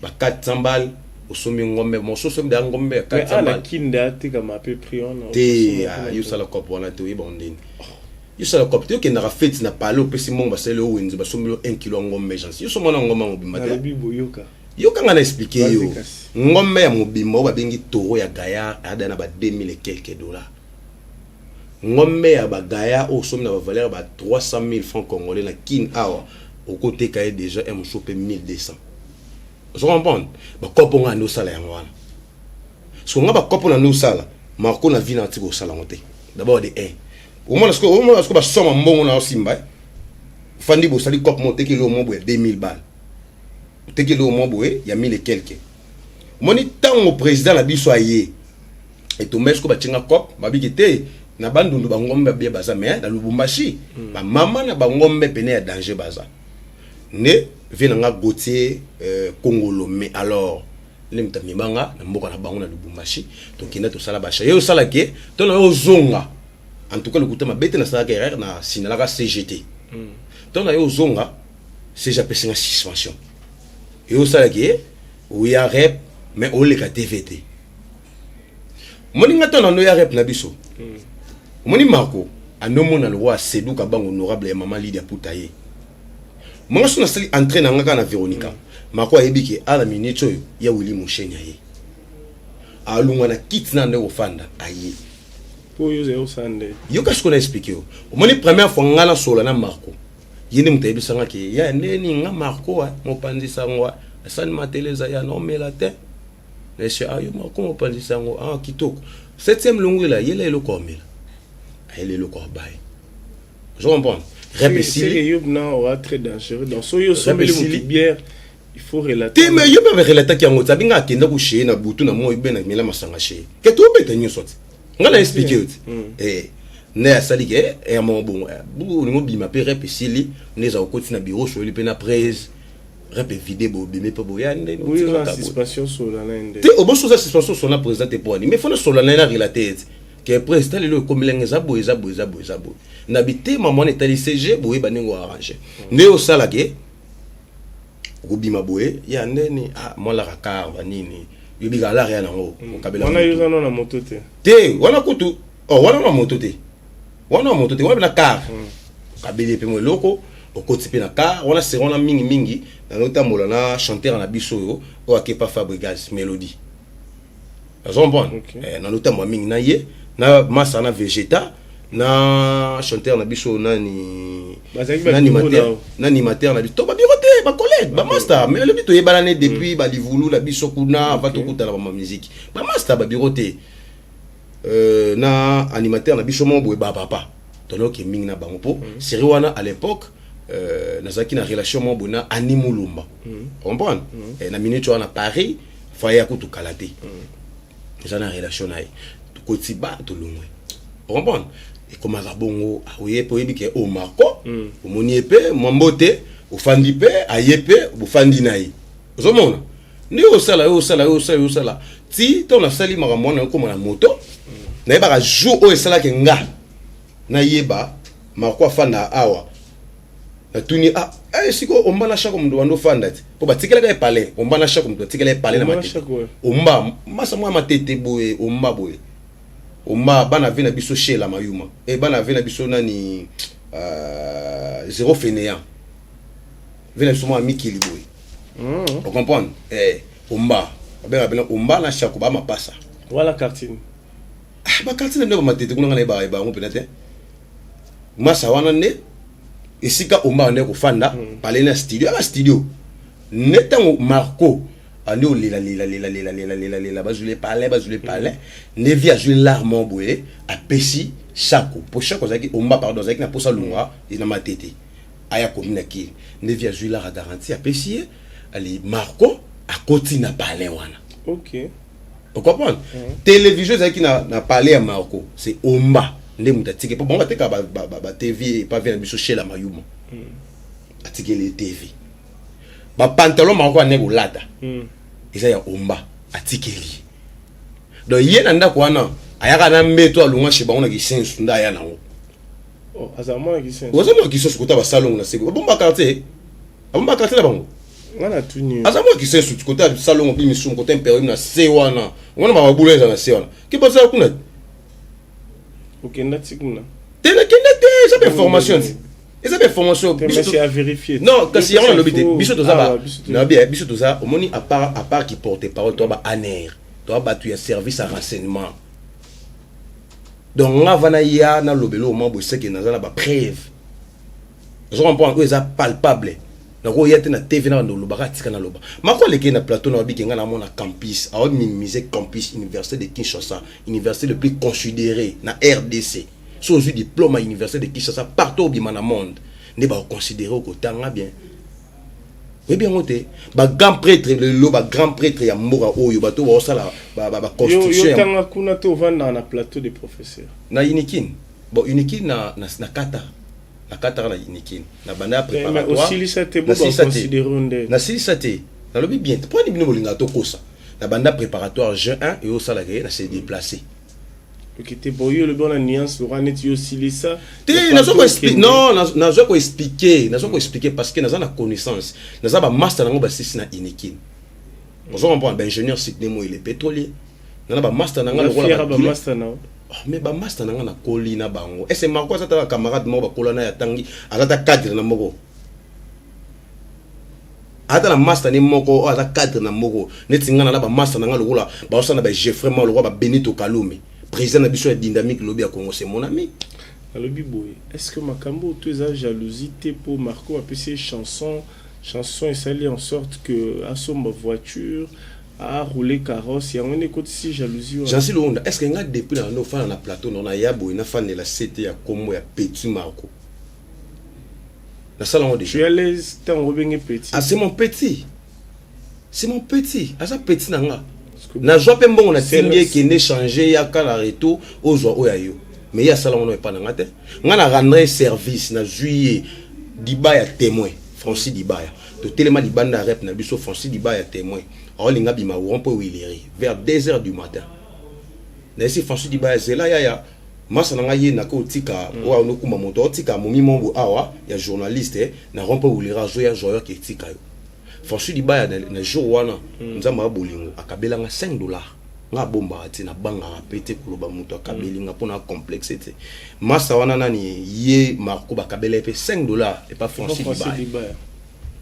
[SPEAKER 2] ba 400 balles. Osombi ngombe mosusu, osombi da ngombe ya
[SPEAKER 1] Mais
[SPEAKER 2] 400
[SPEAKER 1] ala
[SPEAKER 2] balles.
[SPEAKER 1] Kinda atekama ape prix wana.
[SPEAKER 2] Te, ah, yo osala cope wana te, oyeba ndeni yo osala cope te. Okendaka fete na pale, opesi mbongo, basaleli yo wenze, basombi yo 1 kilo ya ngombe. Jansi yo somba na ngombe ya mobimba te.
[SPEAKER 1] Nalobi boyoka.
[SPEAKER 2] Yokanga na expliquer yo.
[SPEAKER 1] Vas-y, kasi.
[SPEAKER 2] Ngombe ya mobimba oyo babengi taureau ya gaillard ayada na ba 2000 et quelques dollars. Ngombe ya bagaillard oyo osombi na bavaleur ya ba 300 000 francs congolais na Kine awa, okoteka ye déjà un mosusu mpe 1200. Ozo comprendre? Bakopo nga nde osala yango wana. Siko nga bakopo na nde osala Marco na vie na tika osala yango te. D'abord de 1, omona sikoyo basoma mbongo na osimba, eh. Ofandi, bosali cope mo, otekeli oyo mo boye ya 2000 balles, otekeli oyo mo boye ya 1000 et quelque. Omoni, ntango président na biso aye etombe, sikoyo batinga cope, babiki te na Bandundu bangombe bie baza, mais na Lubumbashi bamama na bangombe pene ya danger baza. Nde vie na nga Gautier Kongolo, mais alors nde moto amemanga na mboka na bango na Lubumbashi. Tokenda, tosala basha ye osalaki to na yo ozonga. En tout cas, lokuta mabe te, nasalaka erreur na signalaka CGT. To na yo ozonga, CG apesinga suspension. Ye osalaki ye oya rep, mais oleka TV te. Omoni nga to na ndo ya rep na biso, omoni Marco anomona lokwa aseduka bango honorable ya mama Lidia Puta. Ye monga so nasali entrée na nga kaka na Veronica. Marco ayebi ke ala minute oyo ya Willi Musheni aye, alungwa na kiti na nde kofanda aye.
[SPEAKER 1] Mpo oyo ozali kosala nde?
[SPEAKER 2] Yoka sikoyo na expliquer yo. Omoni, première fois nga nasola na Marco, ye nde moto ayebisanga ke ya ndeni nga Marco mopanzi sango asali matele eza ya naomela te. Nese ayo Marco mopanzi sango, ah, kitoko septième longwela yela eloko amela, ayela eloko abaye. Ozo comprendre? Rep esili.
[SPEAKER 1] Yo na oa très dangereux. Donc soki osombeli motu bière, il faut relater.
[SPEAKER 2] Te, mais yo mpe relataki yango ti abinga akenda kosheye na butu na moi be na mela masanga sheye ke tobeta nyonso ti nga na expliquer yo ti. Nde asali ke ya moko bongo olingi obima mpe rep esili, nde eza okoti na bureau, soyeli mpe na prese, rep evide, boye obimi mpe boya nde. Te, oboso oza suspension, osona président te mpo wani, mais fo nasola na ye, na relater ete ke président lelo ekomi lenge eza boye, eza boye, eza boye, eza boye na bitema mwana etali CG, boyeba ndenge oarranger nde osalake okobima boye ya ndeni. Ah, mwalaka car banini yobika alare ya nango okabela.
[SPEAKER 1] Wana yo oza na moto te?
[SPEAKER 2] Te, wana kutu, oh, wana na moto te, wana na moto te, wana mpe na car okabeli mpe mo eloko, okoti mpe na car wana sera wana. Mingimingi nanotambola na chanteur na biso oyo oyo akepa Fabregas Mélodie, nazo comprendre? Eh, nanotambola mingi na ye, na masa na Vegeta, na chanteur na biso nani, na animateur na biso to babiro te, bacollègue, bamaster. Mais alobi toyebana ne depuis balivulu na biso kuna ava tokutana bama musique, bamaster babiro te, na animateur na biso moko boye, bapapa tonoki mingi na bango mpo série wana. À l'époque, nazalaki na relation moko boye na Ani Mulumba, comprendre? Na minute wana Paris faye ya kutu kala te, eza na relation na ye, tokoti ba tolongwe, comprendre? Ekomaka bongo, oye mpe oyebi ke o Marco, omoni ye mpe mwa mbote, ofandi mpe aye mpe bofandi na ye, ozomona nde osala yo osala yo osala yo osala ti ntango nasali makambo wana, okóma na moto. Nayebaka jour oyo esalaki nga nayeba Marco afanda awa, natuni: "Ah, eh, sikoyo omba na shako moto bando ofanda te?" Mpo batikelaka ye palais, omba na shako moto batikela ye palais na Matete. Omba masa mwa Matete boye, omba boye, omba bana ve na biso Shela Mayuma e bana ve na biso nani, zéro fainéant ve na biso mwa mikili boye. Ocomprendre? Omba babengaka pena omba na shako ba mapasa.
[SPEAKER 1] Wala quartier?
[SPEAKER 2] Ah, baquartier na bino bamatete kuna, nga nayebaka bango mpena te. Masa wana nde esika omba nde kofanda, palais na studio aka studio. Nde ntango Marco ande olela lela lela lela lela lela lela, bazwile palais, bazwile palais, nde vi azwi larme boye, apesi Shako, po Shako azalaki, omba pardon, azalaki na posa lungwa na Matete aya komi na Kini. Nde vi azwi lara garantie, apesi ye ali, Marco akoti na palais wana. Ocomprendre? Télévision ezalaki na palais ya Marco, c'est omba nde moto atiki, mpo bango batekaka batv epavi na biso Shela Mayuma, atikeli ye TV. Bapantalon Marco ane kolata eza ya omba, atikeli. Donc ye na ndako wana ayaka na mbeto, alongwa chez bango na Kisensu nde aya nango.
[SPEAKER 1] Oh, aza mwana Kisenso.
[SPEAKER 2] Oza mwana Kisenso, kota basalongo na seko, abomba quartier, abomba quartier na bango.
[SPEAKER 1] Nga na tuni.
[SPEAKER 2] Aza mwana Kisenso, kota salongo mpe misumu, kota imperium na se wana, wana bamabula eza na se wana, ke bazala kuna.
[SPEAKER 1] Okenda ti kuna?
[SPEAKER 2] Te, nakende te, eza bainformation ti, eza bainformation.
[SPEAKER 1] Mais c'est à vérifier.
[SPEAKER 2] Non, kasi yango nalobi te, biso toza ba nabi, biso toza, omoni, à part qui porte parole, toza ba ANR, toza bato ya service à renseignement. Donc nga vana ya nalobela oma boye, seke naza na bapreuve, ozo comprendre, oyo eza palpable. Nakoya te na TV na bando olobaka, atika naloba mako aleki na plateau na babiki. Nga namona campus, aominimiser campus université de Kinshasa, université le plus considéré na RDC. So ozwi diplôme ya université de Kinshasa, partout obima na monde nde bakoconsidérer okotanga bien. Oyebi yango te, bagrand prêtre lelo, bagrand prêtre ya mboka oyo, bato baosala baconstruction.
[SPEAKER 1] Yotanga kuna te, ovandaka na plateau des professeurs?
[SPEAKER 2] Na Unikin. Bon, Unikin na kata, na kataka na Unikin, na banda ya
[SPEAKER 1] préparatoire. Osilisa te, bo baconsidérer nde.
[SPEAKER 2] Nasilisa te, nalobi bien te. Mpo nini bino bolingaka tokosa? Na banda préparatoire G1, eyosalaka ye na se déplacer.
[SPEAKER 1] Ok, te, bon, yo olobi wana nuance loka neti yo osilisa.
[SPEAKER 2] Te, non, nazwa koexpliquer, nazwa koexpliquer parce que naza na connaissance, naza bamaster nango basisi na Unikin, ozo comprendre, baingénieur Sidney Moile pétrolier, nana bamaster na nga
[SPEAKER 1] lokola bamaster na.
[SPEAKER 2] Mais bamaster na nga nakoli na bango. Ese Marco aza ta camarade moko bakola na ya tangi, aza ta cadre na moko, ata na master ne moko oyo aza cadre na moko neti nga. Na bamaster na nga lokola baosala na baGeoffrey moko, lokola baBenito Kalume, président na biso ya Dynamique lobi ya Congo, c'est mon ami.
[SPEAKER 1] Nalobi boye, est ce que makambo oyo to eza jalousie te? Mpo Marco apesi ye chanson, chanson esali en sorte que asomba voiture, aroule carrosse, yango nde ekotisi jalousie wana.
[SPEAKER 2] Jansi Lowonda, est ce que nga depuis na bando ofanda na plateau na naya boye, nafandela sete ya kombo ya petit Marco, nasala yango
[SPEAKER 1] déjà? Tu es à l'aise ntango obenge petit?
[SPEAKER 2] Ah, c'est mon petit, c'est mon petit, aza petit na nga. Nazwa mpe mbongo, natindi ekende change, yaka na retour ozwa oyo ya yo. Mais ye asala ngo epa na nga te, nga na rendre service. Nazwi ye Dibaya témoin, Francis Dibaya, totelema libanda ya rep na biso. Francis Dibaya témoin, aolinga bima rond point Huilerie vers 2 heures du matin. Nayesi Francis Dibaya: "Zela yaya, masa na ngai ye nake otika oyo anokuma moto, aotika momi mombo awa ya journaliste na rond point Huilerie, azoya zwa yoke etika yo." Francis Dibaya na jour wana, Nzambe ya bolingo, akabelanga 5 dollars. Nga abombaka te, nabangaka mpe te koloba moto akabeli nga mpona complexe te. Masa wana nani ye Marco, bakabela ye mpe 5 dollars epa Francis Dibaya,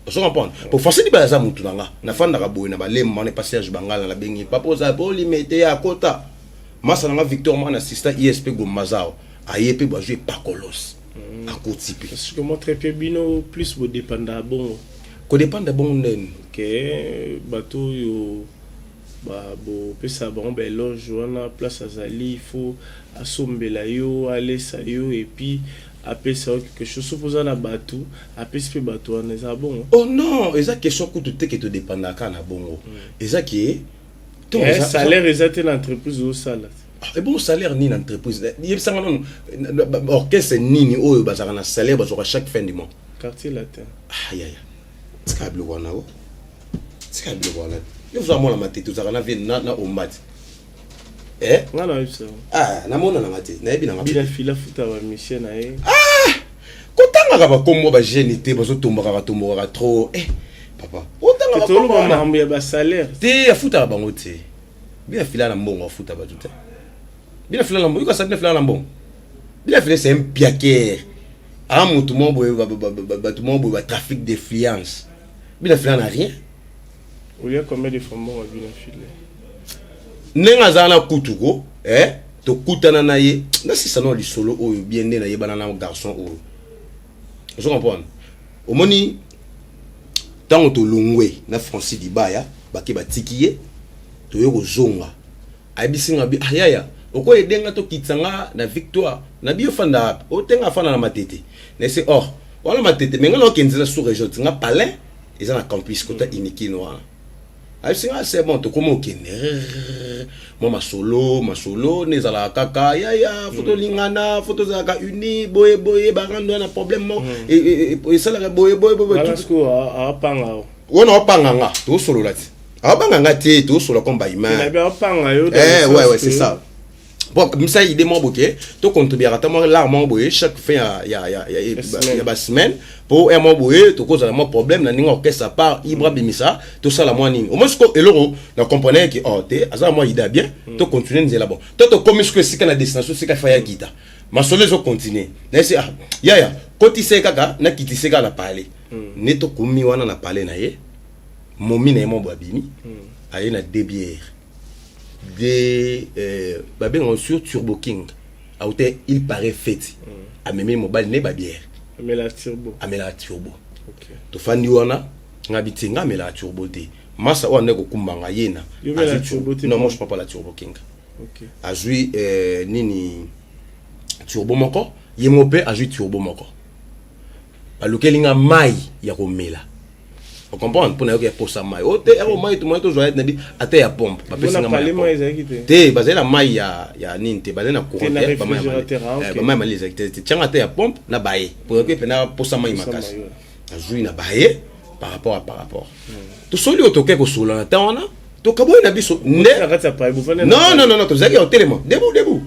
[SPEAKER 2] ozo comprendre. Po Francis Dibaya aza motu na nga, nafandaka boye na balemba wana epa Serge Bangala, nabengi: "Papa, oza bolime te?" Ya akota masa na nga Victor mwana assistant ISP Gombazao, aye mpe bazwi epakolos, akoti mpe.
[SPEAKER 1] Parce que moi, très bien, bino plus bodépenda bongo.
[SPEAKER 2] Kodépendre bongo ndeni?
[SPEAKER 1] Ke bato oyo bopesa bango baéloge wana, place azali, il faut asombela yo, alesa yo, et puis apesa yo quelque chose. Soki oza na bato, apesi mpe bato wana, eza bongo?
[SPEAKER 2] Oh non, eza question kutu te ke todépendaka na bongo. Eza ke
[SPEAKER 1] Salaire eza te na entreprise ozosala.
[SPEAKER 2] Ebongo salaire nini na entreprise? Yebisanga nanu, orchestre nini oyo bazalaka na salaire, bazwaka chaque fin du mois?
[SPEAKER 1] Quartier Latin.
[SPEAKER 2] Ah yaya, tika biloko wana o, tika biloko wana. Yo ozala mwana Matete, ozalaka na vie na omba te, eh?
[SPEAKER 1] Nga na yebisa.
[SPEAKER 2] Ah, namona nanga te, nayebi nanga.
[SPEAKER 1] Bila fila futa bamusicien na ye.
[SPEAKER 2] Ah, kotangaka bakombo bagene te, bazotombokaka tombokaka trop. Eh papa,
[SPEAKER 1] otanga toloba makambo ya basalaire.
[SPEAKER 2] Te, afutaka bango te. Bila fila na mbongo, afuta bato te. Bila fila na mbongo, yokasa bila fila na mbongo. Bila fila, c'est un piaker, aa motu moko boye, bato moko boye, batrafic d'influence. Bila fila na rien.
[SPEAKER 1] Olia combien de fois mbongo ya bila file?
[SPEAKER 2] Ndenge azala na kutu ko, eh, tokutana na ye, nasisa na lisolo oyo bien nde nayebana na garçon oyo, ozo comprendre. Omoni ntango tolongwe na Francis Dibaya, bake batiki ye, toye kozonga, ayebisi nga bi: "Ah yaya, okoyedenga tokitisa nga na Victoire." Na bi: "Ofanda wapi?" Otenga afanda na Matete. Nese or wana Matete, me nga na okende na sous région ti nga palin eza na campus kota Unikino wana. Ayebisi nga: "C'est bon." Tokóma okende mwa masolo, masolo nde ezalaka kaka: "Yaya, fo tolingana, fo tozalaka uni boye boye, barando wana problème moko esalaka boye boye boye."
[SPEAKER 1] Apanga.
[SPEAKER 2] Wana opanga nga, tosolola ti aobanga nga te, tosolola comme bahumain.
[SPEAKER 1] Apanga yo.
[SPEAKER 2] Eh ouais, c'est ça. Bon, misa idée moko boke tocontribuaka ata mwa lar moko boye chaque fin ya basemaine, mpo ya moko boye tokozala mwa problème na ndenge orchestre à part Ibra bimisa, tosala mwa nini au moins. Siko eloko na comprendre ke oh te, aza mwa idée ya bien, tocontinue nzela. Bon, to tokomi siko esika na destination, esika fa ya kita, masolo ezocontinue. Nayesi: "Ah yaya, kotisa ye kaka, nakitisa ye kaka na palais." Nde tokomi wana na palais na ye, momi na ye moko abimi, aye na deux bières de babengaka sur Turbo King, aute il paraît feti, amemi mobali ne babière.
[SPEAKER 1] Amela Turbo.
[SPEAKER 2] Amelaka Turbo. Tofandi wana, nga biti nga amelaka Turbo te. Masa oyo ande kokumbanga ye na
[SPEAKER 1] Yo mela
[SPEAKER 2] azwi.
[SPEAKER 1] Turbo te?
[SPEAKER 2] Non, moi je prends pas la Turbo King. Azwi nini, Turbo moko, ye mo mpe azwi Turbo moko. Balukeli nga mai ya komela, ocomprendre, mpo nayoki ya posa mai o te, ero mai tomai tozwa ye na bi ata ya pompe, bapesi
[SPEAKER 1] Bona
[SPEAKER 2] nga mai ya
[SPEAKER 1] palais mai
[SPEAKER 2] pompe.
[SPEAKER 1] Ezalaki te?
[SPEAKER 2] Te, bazali na mai ya nini te, bazali na courant
[SPEAKER 1] Te, na
[SPEAKER 2] te, bamai ya malili.
[SPEAKER 1] réfrigérateur, ah, ok.
[SPEAKER 2] Bamai ya malili ezalaki te te. Tianga ata ya pompe na baye po yoki mpena posa mai
[SPEAKER 1] Posa
[SPEAKER 2] makasi.
[SPEAKER 1] mai, ouais.
[SPEAKER 2] Nazwi na baye par rapport tosoli oyo toke kosolola na ntan wana, tokaboyi na biso nde.
[SPEAKER 1] Na kati ya palais bofandi?
[SPEAKER 2] Non, non, non, non, tozalaki ya kotelema, debout, debout,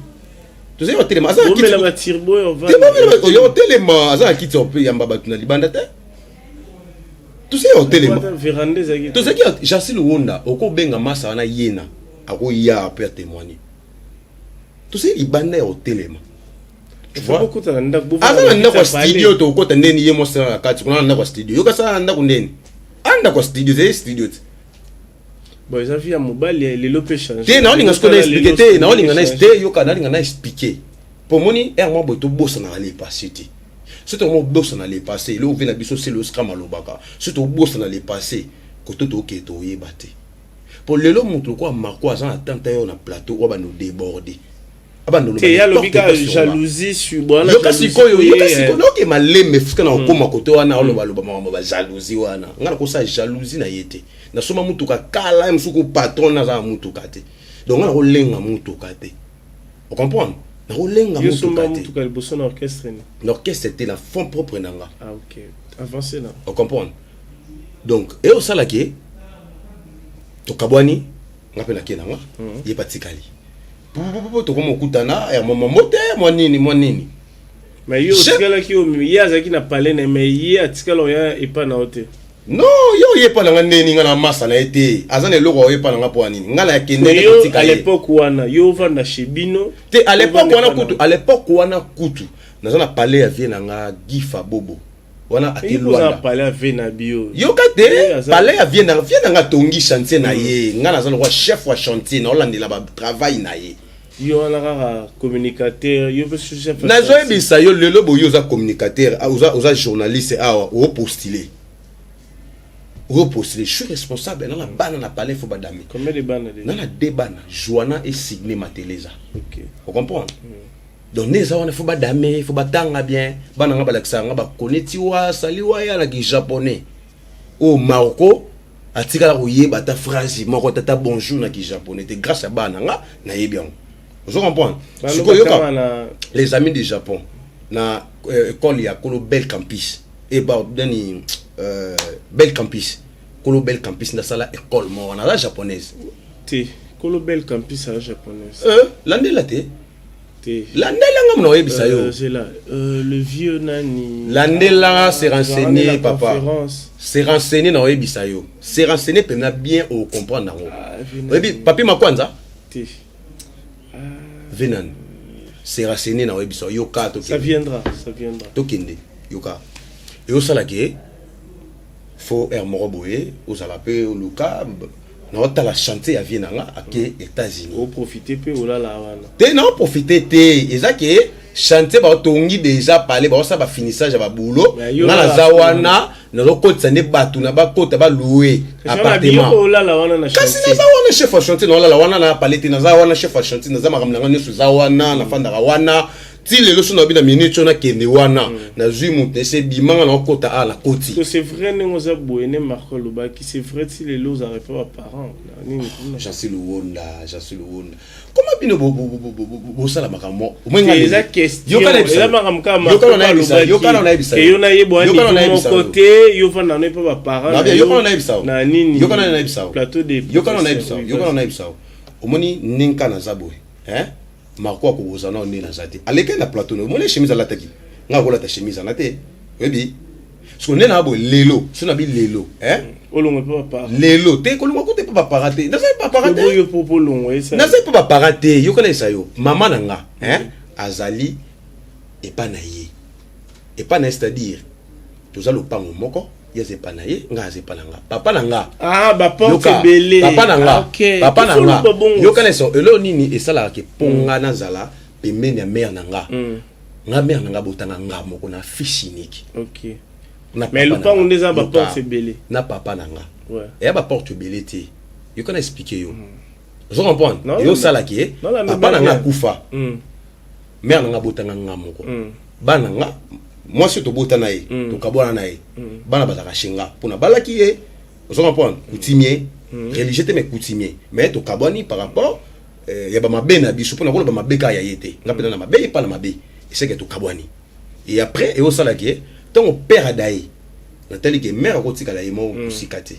[SPEAKER 2] tozalaki ya kotelema. Aza na kiti.
[SPEAKER 1] Bomela baturbo oyo?
[SPEAKER 2] Te, bomela ya kotelema, aza na kiti ya yamba bato na libanda te, tozalaki ya kotelema.
[SPEAKER 1] Veranda ezalaki te?
[SPEAKER 2] Tozalaki ya Jansi Luwonda, okobenga masa wana, yena akoya mpe atémoigne. Tozali libanda ya kotelema, tu vois.
[SPEAKER 1] Bokota na ndako?
[SPEAKER 2] Aza na ndako ya studio, tokokota ndeni? Ye mwasi na kati kuna na ndako ya studio, yoka sala na ndako ndeni, a ndako ya studio, ezali studio te.
[SPEAKER 1] Bon, eza vie ya mobali, lelo mpe change.
[SPEAKER 2] Te, naolinga sikoyo na expliquer te, naolinga na te, yoka, naolinga na expliquer po moni ere mwa boye tobosanaka le passé te. Soki tokomo bosana le passé, eloko ve na biso sele osikama alobaka, soki tobosana le passé, koto tokee toyeba te. Po lelo moto lokola Marco aza na tante oyo na plateau oyo abanda odéborde, abanda.
[SPEAKER 1] Te, ye alobi kaka jalousie sur bwana.
[SPEAKER 2] Yoka sikoyo, yoka sikoyo, naoke malembe fika na kokóma kote wana. Aloba makambo bajalousie wana, ngai nakosala jalousie na ye te. Nasomba mutuka kala, ye mosuku patron naza na mutuka te, donc ngai nakolenga mutuka te, ocomprendre, nakolenga
[SPEAKER 1] Yo somba
[SPEAKER 2] mutuka te.
[SPEAKER 1] Mutuka liboso na orchestre ni?
[SPEAKER 2] Na orchestre te, na fond propre na nga.
[SPEAKER 1] Ah ok, avancé na.
[SPEAKER 2] Ocomprendre? Donc e osalaki tokabwani, nga mpe nake na nga, ye patikali pupupupu, tokoma okutana ya mwa te, mwa nini, mwa nini.
[SPEAKER 1] Mais yo otikalaki yo, ye azalaki na palais na ye, mais ye atikala oya epa na yo te?
[SPEAKER 2] Non, ye oyepa na nga ndeni? Nga na masa na ye te, aza na eloko oyepa na nga mpo ya nini? Nga na yakende.
[SPEAKER 1] Yo à l'époque wana, yo ovanda chez bino?
[SPEAKER 2] Te, à l'époque wana kutu, à l'époque wana kutu naza na palais ya vie na nga, Gifa Bobo wana ake
[SPEAKER 1] Lwanda. Palais ya vie na bio?
[SPEAKER 2] Yoka te, palais ya vie na vie na nga, tongi chantier na ye, nga naza lokwa chef wa chantier, naolandela batravail na ye.
[SPEAKER 1] Yo wana kaka communicateur, yo mpe chef?
[SPEAKER 2] Nazoyebisa yo, lelo boye oza communicateur, oza journaliste awa, opostule, opostule. Je suis responsable nana bana na palais, fo badame.
[SPEAKER 1] Combien de bana déjà?
[SPEAKER 2] Nana deux bana, Joana et Signé Mateleza. Ocomprendre? Donc nde eza wana, fo badame, fo batanga bien. Bana nga balakisaka nga bakoneti wa sali waya naki japonais oyo Marco atikala koyeba ata phrase moko, tata bonjour naki japonais te. Grâce ya bana nga nayebi yango, ozo comprendre? Sikoyo yoka, Les Amis du Japon na école ya kolo Bel Campus e ba nani, Bel Campus, kolo Bel Campus, ndasala école moko wana, aza japonaise.
[SPEAKER 1] Te, kolo Bel Campus aza japonaise?
[SPEAKER 2] Landela te.
[SPEAKER 1] Te.
[SPEAKER 2] Landela nga mona oyebisa yo.
[SPEAKER 1] C'est là le vieux nani.
[SPEAKER 2] Landela, se renseigner,
[SPEAKER 1] la
[SPEAKER 2] papa.
[SPEAKER 1] Conférence.
[SPEAKER 2] Se renseigner, na oyebisa yo, se renseigner mpena bien, ocomprendre yango.
[SPEAKER 1] Ah, vieux nani.
[SPEAKER 2] Oyebi papi Makwanza?
[SPEAKER 1] Te.
[SPEAKER 2] Ve nani, se renseigner, na oyebisa yo, yoka.
[SPEAKER 1] Ça
[SPEAKER 2] Tokende.
[SPEAKER 1] viendra, ça viendra.
[SPEAKER 2] Tokende, yoka, eyosalaki ye fo aire moko boye, ozala mpe oluka naotala chantier ya vie na nga, ake États-Unis.
[SPEAKER 1] Oprofite mpe olala wana?
[SPEAKER 2] Te, naoprofite te, eza ke chantier baotongi déjà palais, baosala bafinissage ya babulo.
[SPEAKER 1] Ya, yo
[SPEAKER 2] Nga
[SPEAKER 1] lala
[SPEAKER 2] naza
[SPEAKER 1] sikoyo.
[SPEAKER 2] wana, nazokotisa nde bato na bakota baloue appartement.
[SPEAKER 1] Olala wana na
[SPEAKER 2] Kasi
[SPEAKER 1] chantier?
[SPEAKER 2] Naza wana chef ya chantier, naolala wana na palais te, naza wana chef ya chantier, naza makambo na nga nyonso eza wana, nafandaka wana ti lelo. So nabi na minute oyo nakende wana, nazwi moto ese bimanga, naokota a nakoti.
[SPEAKER 1] So c'est vrai, ndenge oza boye nde Marco alobaki, c'est vrai, ti lelo ozalaka epa baparent na nini kuna?
[SPEAKER 2] Jansi Luwonda, Jansi Luwonda, koma bino bosala makambo.
[SPEAKER 1] Te, eza question, eza makambo kaka Marco alobaki ke yo nayeba
[SPEAKER 2] Yokana
[SPEAKER 1] niveau
[SPEAKER 2] nayebisa
[SPEAKER 1] moko
[SPEAKER 2] yo.
[SPEAKER 1] te, yo vanda no epa baparent na yo.
[SPEAKER 2] Yokana nayebisa yo.
[SPEAKER 1] Na nini?
[SPEAKER 2] Yokana nayebisa yo.
[SPEAKER 1] Plateau de
[SPEAKER 2] Yokana nayebisa yo.
[SPEAKER 1] Oui,
[SPEAKER 2] Yokana
[SPEAKER 1] vas-y.
[SPEAKER 2] nayebisa yo, omoni ndenge naza boye, hein? Marco akokozala nao nde naza te. Alekaki na plateau na omoni chemise alataki, nga akolata chemise ana te. Oyebi siko nde na boye lelo, so na bi lelo, eh?
[SPEAKER 1] Olongwa mpe baparent.
[SPEAKER 2] Lelo te, kolongwa kuta mpe baparent te, nazali baparent te.
[SPEAKER 1] Oyo mpo olongwa esa.
[SPEAKER 2] Nazali mpe baparent te. Yokana esa yo mama na nga, hein? Azali epa na ye, epa na ye, c'est-à-dire toza lopango moko, ye aza epa na ye, nga aza epa na nga, papa na nga.
[SPEAKER 1] Ah, baporte
[SPEAKER 2] Yoka,
[SPEAKER 1] ebele.
[SPEAKER 2] papa na nga.
[SPEAKER 1] Ah, ok.
[SPEAKER 2] Papa na nga.
[SPEAKER 1] Ifo bongo.
[SPEAKER 2] Yoka na eso, eloko nini esalaka ke mpo nga nazala pembeni ya mare na nga? Nga mare na nga botanga nga moko na fils unique. Na
[SPEAKER 1] Mais
[SPEAKER 2] papa na
[SPEAKER 1] lopango
[SPEAKER 2] nga.
[SPEAKER 1] nde eza
[SPEAKER 2] Yoka,
[SPEAKER 1] baporte ebele.
[SPEAKER 2] Na papa na nga. Eya baporte ebele te, yoka na expliquer yo, ozo comprendre?
[SPEAKER 1] Non,
[SPEAKER 2] Eyosalaki ye
[SPEAKER 1] non, non,
[SPEAKER 2] papa na nga
[SPEAKER 1] bien.
[SPEAKER 2] akufa, mare na nga botanga nga moko. Bana nga, mwasi oyo tobota na ye, tokabwana na ye, bana bazalaka chez nga mpona balaki ye, ozo comprendre? Coutumier, religieux te, mais coutumier. Mais tokabwani par rapport ya bamabe na biso, mpona koloba mabe kaka ya ye te, nga mpe na mabe, ye mpa na mabe, eseke tokabwani. Et après eosalaki ye ntango père adaye, natali ke mare akotikala ye moko mosika te.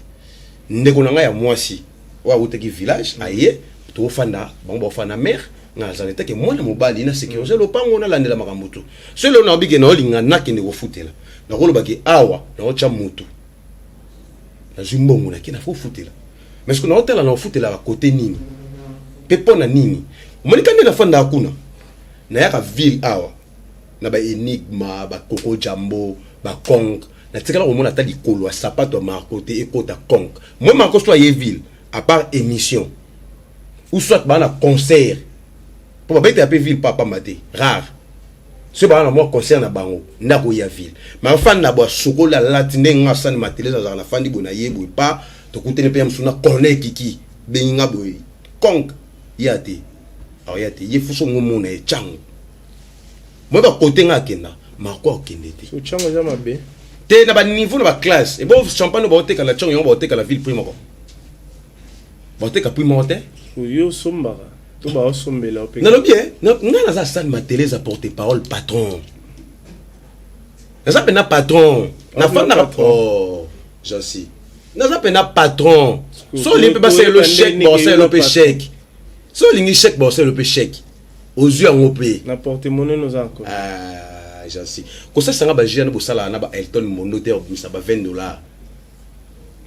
[SPEAKER 2] Ndeko na ngai ya mwasi oyo awutaki village aye, tofanda, bango baofanda na mare, nga nazala etake mwana mobali na sécuriser lopango, nalandela makambo tu. So lelo nayobi ke naolinga nakende kofutela, nakoloba ke awa naotya motu, nazwi mbongo, nake nafofutela. Mais ce que naotala, naofutelaka kote nini mpe mpo na nini? Omonika nde nafandaka kuna, nayaka ville awa na baénigma, bakoko jambo, bakong, natikala komona ata likolo ya sapato ya Marco te ekota kong. Moi Marco so aye ville, à part émission ou soit baa na concert, mpo babetela mpe ville pa pamba te, rare soki baa na mwa concert na bango ndako ya ville. Ma afandi na bo, asokoli, alati ndenge nga asani matelese, azalaka nafandi boye na ye boye, pa tokutani mpe ya mosusu na Corneille Kiki bengi nga boye konk ya te, aoya te ye fuso ngo mona ye ntango moi bakote nga akenda, Marco akende te.
[SPEAKER 1] So ntango eza mabe.
[SPEAKER 2] Te, na baniveau na baclasse ebo champagne baoteka na ntango yango, baoteka na ville prix moko, baoteka prix moko te.
[SPEAKER 1] So yo osombaka to baosombela yo mpe?
[SPEAKER 2] Nalobi e ngai naza sani mateleza, porte parole, patron, naza mpena patron, nafandaka.
[SPEAKER 1] Patron.
[SPEAKER 2] Oh, jansi, naza mpena patron. So olingi mpe basalelo
[SPEAKER 1] Koyeba
[SPEAKER 2] chèque,
[SPEAKER 1] ndenge
[SPEAKER 2] baosalelo mpe
[SPEAKER 1] patron.
[SPEAKER 2] Chèque, so olingi chèque, baosalelo mpe chèque, ozwi yango mpe.
[SPEAKER 1] Na porte-monnaie noza encore.
[SPEAKER 2] Ah, jansi, kosasanga bajane bosalaka na ba Elton Mondo te, obimisa ba 20 $,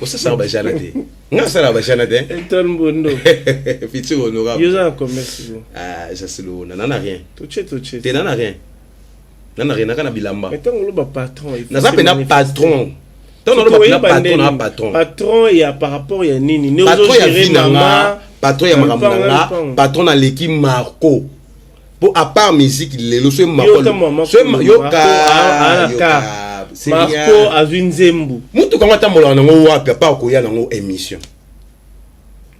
[SPEAKER 2] kosasanga bajane te, nga asalaka bajane te.
[SPEAKER 1] Elton Mbondo.
[SPEAKER 2] Futur honorable.
[SPEAKER 1] Yo oza na commerce bo?
[SPEAKER 2] Ah, jansi lona nana rien.
[SPEAKER 1] Totie, totie.
[SPEAKER 2] Te, nana rien, nana rien, naka na bilamba.
[SPEAKER 1] Mais ntango oloba patron, il faut
[SPEAKER 2] Naza
[SPEAKER 1] se
[SPEAKER 2] mpena
[SPEAKER 1] manifester.
[SPEAKER 2] patron. Ntango naloba mpena patron, na patron.
[SPEAKER 1] Patron ya par rapport ya nini ne?
[SPEAKER 2] Patron ya
[SPEAKER 1] Ozogérer
[SPEAKER 2] vie na nga.
[SPEAKER 1] mama.
[SPEAKER 2] Patron ya
[SPEAKER 1] na
[SPEAKER 2] makambo na
[SPEAKER 1] lupango,
[SPEAKER 2] nga.
[SPEAKER 1] lupango.
[SPEAKER 2] Patron naleki Marco po à part musique lelo so
[SPEAKER 1] Yo ta mama.
[SPEAKER 2] So yoka.
[SPEAKER 1] Marco,
[SPEAKER 2] Yoka, c'est
[SPEAKER 1] Marco
[SPEAKER 2] rien.
[SPEAKER 1] azwi nzembo.
[SPEAKER 2] Mutuka ngo atambolaka nango wapi, à part koya nango émission?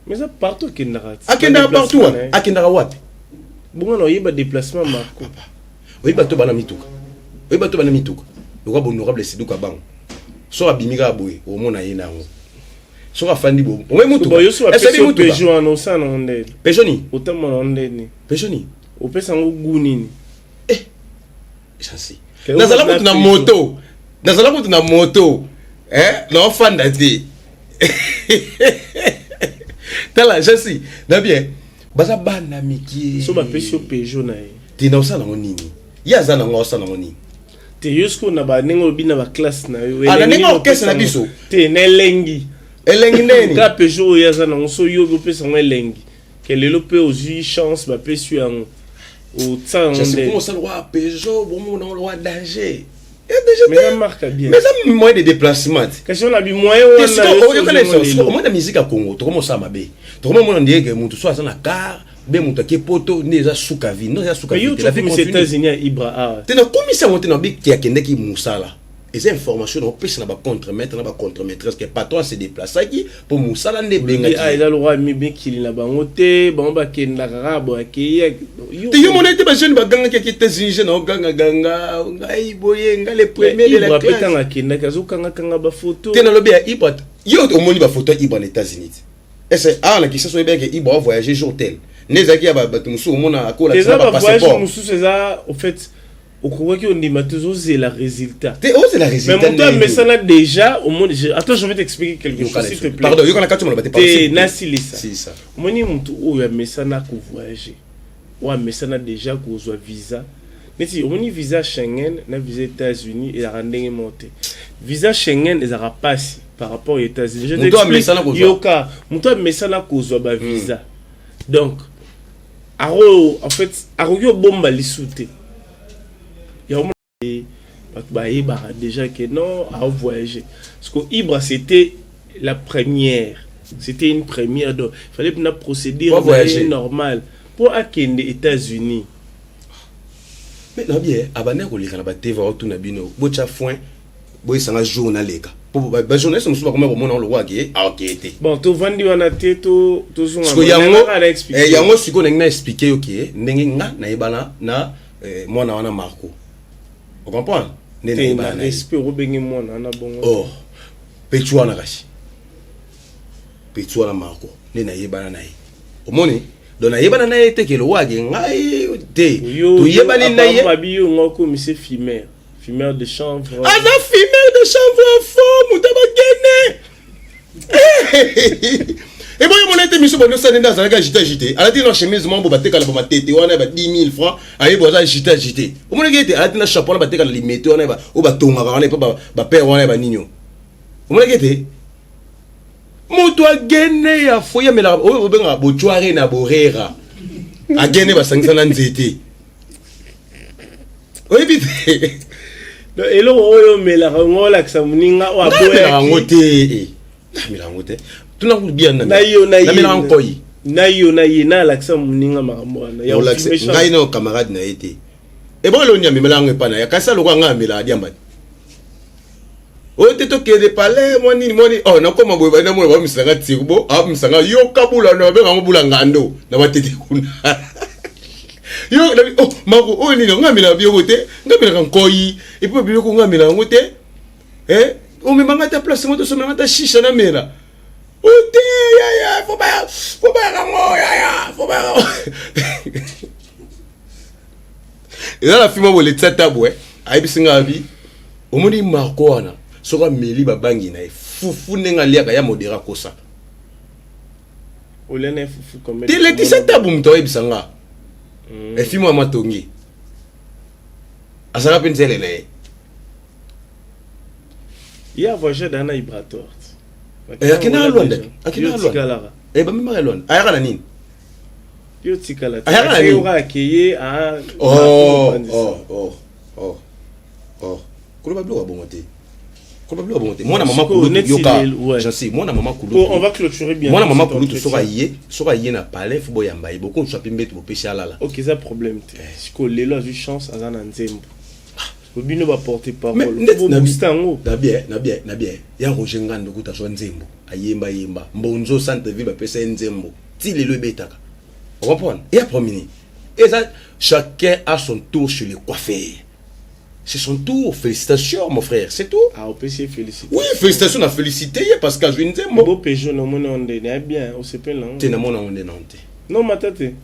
[SPEAKER 1] Mais eza partout akendaka.
[SPEAKER 2] Akendaka partout
[SPEAKER 1] Ba
[SPEAKER 2] wapi?
[SPEAKER 1] déplacement na ye.
[SPEAKER 2] Akendaka wapi?
[SPEAKER 1] Bongo na oyeba déplacement Marco.
[SPEAKER 2] Oyeba to bana mituka, oyeba to bana mituka lokwa honorable Siduka bango. So abimi kaka boye, omona ye na yango. Soki afandi boye, omoi mutuka.
[SPEAKER 1] Bon, yo so
[SPEAKER 2] Ese
[SPEAKER 1] bapesi
[SPEAKER 2] bi
[SPEAKER 1] yo
[SPEAKER 2] mutuka.
[SPEAKER 1] Peugeot wana, osala nango ndeni?
[SPEAKER 2] Peugeot nini?
[SPEAKER 1] Otambola nango ndeni?
[SPEAKER 2] Peugeot nini?
[SPEAKER 1] Opesa yango gu nini?
[SPEAKER 2] Jansi,
[SPEAKER 1] Ke
[SPEAKER 2] nazala
[SPEAKER 1] oyo
[SPEAKER 2] kutu na
[SPEAKER 1] Peugeot.
[SPEAKER 2] moto, nazala kutu na moto, eh, naofanda te. Tala Jansi na bien, baza bana mike.
[SPEAKER 1] So bapesi yo Peugeot na ye.
[SPEAKER 2] Te, na osala nango nini? Ye aza nango, osala nango nini?
[SPEAKER 1] Te, yo sikoyo na bandenge olobi na baclasse na yo.
[SPEAKER 2] Ah, na
[SPEAKER 1] Elengi
[SPEAKER 2] ndenge
[SPEAKER 1] nini
[SPEAKER 2] orchestre na
[SPEAKER 1] opesa
[SPEAKER 2] biso?
[SPEAKER 1] yango? Te, na elengi.
[SPEAKER 2] Elengi ndeni?
[SPEAKER 1] Ka Peugeot oyo aza nango, so yo opesa yango elengi ke lelo mpe ozwi chance, bapesi yo yango, otia yango
[SPEAKER 2] Jansi,
[SPEAKER 1] ndeni?
[SPEAKER 2] bongo osala wa Peugeot, bomona yango wa danger. Eh, danger
[SPEAKER 1] Mais
[SPEAKER 2] te.
[SPEAKER 1] eza marque ya bien.
[SPEAKER 2] Mais eza moyen de déplacement te.
[SPEAKER 1] Kasi wana bimoyen wana, yo so ozwi yango lelo.
[SPEAKER 2] Omona musique ya Congo, tokoma osala mabe, tokoma omona ndenge motu so aza na car be moto ake poto nde eza suka vie. Non, eza suka
[SPEAKER 1] Mais yo
[SPEAKER 2] vie te, la vie
[SPEAKER 1] tokomisa
[SPEAKER 2] continue.
[SPEAKER 1] États-Unis ya Ibra awa.
[SPEAKER 2] Te, nakomisi yango te, nabi akendaki mosala. Eza information na opesa na bacontremaître na bacontremaîtresse ke patron ase déplaçaki mpo mosala nde ebengaki.
[SPEAKER 1] Ah, eza lokwa mikili na bango te, bango bakendaka kaka boye, akei.
[SPEAKER 2] Te, yo mona ete bajeune bagangaki aki États-Unis, jeune ogangaganga ngai boye, ngai le premier de la
[SPEAKER 1] Ibra mpe
[SPEAKER 2] classe.
[SPEAKER 1] ntango akendaki, azokangakanga bafoto.
[SPEAKER 2] Te, nalobi ya Ibra, yo omoni bafoto ya Ibra na États-Unis te? Ese awa na Kinshasa oyebaki Ibra avoyage jour tel nde ezalaki ya bato mosusu omona akolakisa
[SPEAKER 1] Eza
[SPEAKER 2] na
[SPEAKER 1] bavoyage
[SPEAKER 2] bapasseport.
[SPEAKER 1] mosusu eza au fait okokaki ondima te, ozozela résultat.
[SPEAKER 2] Te, ozela
[SPEAKER 1] Mais
[SPEAKER 2] résultat.
[SPEAKER 1] moto amesana déjà omoni. Attends, je vais t'expliquer quelque chose, s'il te plaît.
[SPEAKER 2] Pardon, yoka na kati maloba te.
[SPEAKER 1] Te, nasilisa.
[SPEAKER 2] Silisa.
[SPEAKER 1] Omoni motu oyo amesana kovoyage. Oyo amesana déjà kozwa visa. Neti omoni visa Schengen na visa États-Unis ezalaka ndenge moko te. Visa Schengen ezalaka mpasi par rapport ya États-Unis. Je
[SPEAKER 2] Moto
[SPEAKER 1] t'explique.
[SPEAKER 2] Amesana kozwa.
[SPEAKER 1] Yoka, moto amesana kozwa bavisa, donc aro en fait akoki obomba lisu te. Yango bato bayebaka déjà que non, avoyager, parce que Ibra, c'était la première, c'était une première, donc il fallait mpena procédure
[SPEAKER 2] Pour voyager.
[SPEAKER 1] Normale mpo akende États-Unis.
[SPEAKER 2] Mais nabi ye abandaki koleka na batv, aotuna bino botya foin, boyesanga jour naleka po bajournaliste mosusu bakoma komona lokola ke aokeye te.
[SPEAKER 1] Bon, tovandi wana te, tozonga.
[SPEAKER 2] Siko yango
[SPEAKER 1] Nanga na expliquer.
[SPEAKER 2] Yango sikoyo ndenge na expliquer yo ke ndenge nga nayebana na mwana wana Marco, ocomprendre nde
[SPEAKER 1] te
[SPEAKER 2] nayebana
[SPEAKER 1] na
[SPEAKER 2] na ye.
[SPEAKER 1] Respect, okobenge mwana wana bongo?
[SPEAKER 2] Oh, petit wana, kasi petit wana Marco nde nayebana na ye. Omoni, donc nayebana na ye te ke lowake ngai te. Toyebani na ye.
[SPEAKER 1] Babi yo nga okomise fumeur, fumeur de chanvre.
[SPEAKER 2] Aza fumeur de chanvre fo moto abakene. Eboyo mona ete miso bondo osala nde azalaki agité, agité. Alati na chemise moko batekala bamatete wana ya ba 10 000 francs, ayebi aza agité, agité. Omonaki ete alati na chapeau wana batekala limete wana oyo batongaka wana epo bapere wana ya banini. O omonaki ete moto agene ya fo yamelaka oyo obengaka bocware na borera, agene basangisa na nzete, oyebi te.
[SPEAKER 1] Donc eloko oyo omelaka ngo olakisa moninga oyo
[SPEAKER 2] Namelaka yango
[SPEAKER 1] aboyaki.
[SPEAKER 2] te, namela yango te. Tuna kutu bien.
[SPEAKER 1] Na yo na ye.
[SPEAKER 2] Namelaka nkoi.
[SPEAKER 1] Na yo na ye na alakisa moninga makambo wana ya
[SPEAKER 2] Olakisa
[SPEAKER 1] fumer.
[SPEAKER 2] ngai na camarade na ye te. Ebongo eloni amemela yango epa na ye, kasi alokola ngai amelaka diamba te. Oyo te, tokende palais mwa nini mwa nini. Oh, nakoma boye, bali namona bamisanga tirbo, amisanga yoka bula na babenga yango bula ngando na batete kuna. Yo nabi, oh Mako, oyo nini? Ngai amelaka biloko te, ngai amelaka nkoi et puis biloko ngai amelaka yango te. Eh, omemanga ta place mo, tosomela ta shisha, namela o te. Yaya, fo bayaka ngo, yaya, fo bayaka ngo. Eza na film boye, letia tabu. Ayebisi nga, abi omoni Marco wana, soki ameli babangi na ye fufu ndenge aliaka ya modera kosa.
[SPEAKER 1] Olia na ye fufu combien?
[SPEAKER 2] Te, Letisia Tabu moto ayebisa nga. Efilme ya matongi azalaka mpe nzele na ye.
[SPEAKER 1] Ye avoyage da na Ibrator.
[SPEAKER 2] Akendaka Lwanda, akendaka Lwanda.
[SPEAKER 1] Tikalaka.
[SPEAKER 2] Bamemaka Lwanda, ayaka na nini?
[SPEAKER 1] Yo tikala.
[SPEAKER 2] Ayaka na nini?
[SPEAKER 1] Oka akeye a
[SPEAKER 2] Oh, oh, oh, oh, koloba biloko ya bongo te, koloba biloko ya bongo te. Mwana mama
[SPEAKER 1] Sikoyo,
[SPEAKER 2] kulutu
[SPEAKER 1] neti
[SPEAKER 2] yoka.
[SPEAKER 1] ouais.
[SPEAKER 2] Jansi mwana mama
[SPEAKER 1] Bon, on va
[SPEAKER 2] kulutu.
[SPEAKER 1] clôturer bien
[SPEAKER 2] Mwana mama
[SPEAKER 1] cet
[SPEAKER 2] kulutu, soki
[SPEAKER 1] entretien.
[SPEAKER 2] aye, soki aye na palais, fo boyamba ye, bokozwa mpe mbeto, bopesi alala.
[SPEAKER 1] Ok, eza problème te. Sikoyo lelo azwi chance, aza na nzembo. Bino baporte
[SPEAKER 2] Mais
[SPEAKER 1] parole,
[SPEAKER 2] ndeti
[SPEAKER 1] bobooste yango.
[SPEAKER 2] Na bien, na bien, na bien ya Roger Ngando kuta azwa nzembo, ayemba yemba mbonzo centre ville, bapesa ye nzembo ti lelo ebetaka. Ocomprendre? Eya promini eza chacun a son tour chez le coiffeur, c'est son tour. Félicitations mon frère, c'est tout.
[SPEAKER 1] Ah, opesi ye félicité?
[SPEAKER 2] Oui, félicitations, na félicité ye parce que azwi nzembo.
[SPEAKER 1] Bo Peugeot na omoni yango ndeni ya bien, osepeli nango?
[SPEAKER 2] Te, namona yango nde nango te.
[SPEAKER 1] Non, mata te,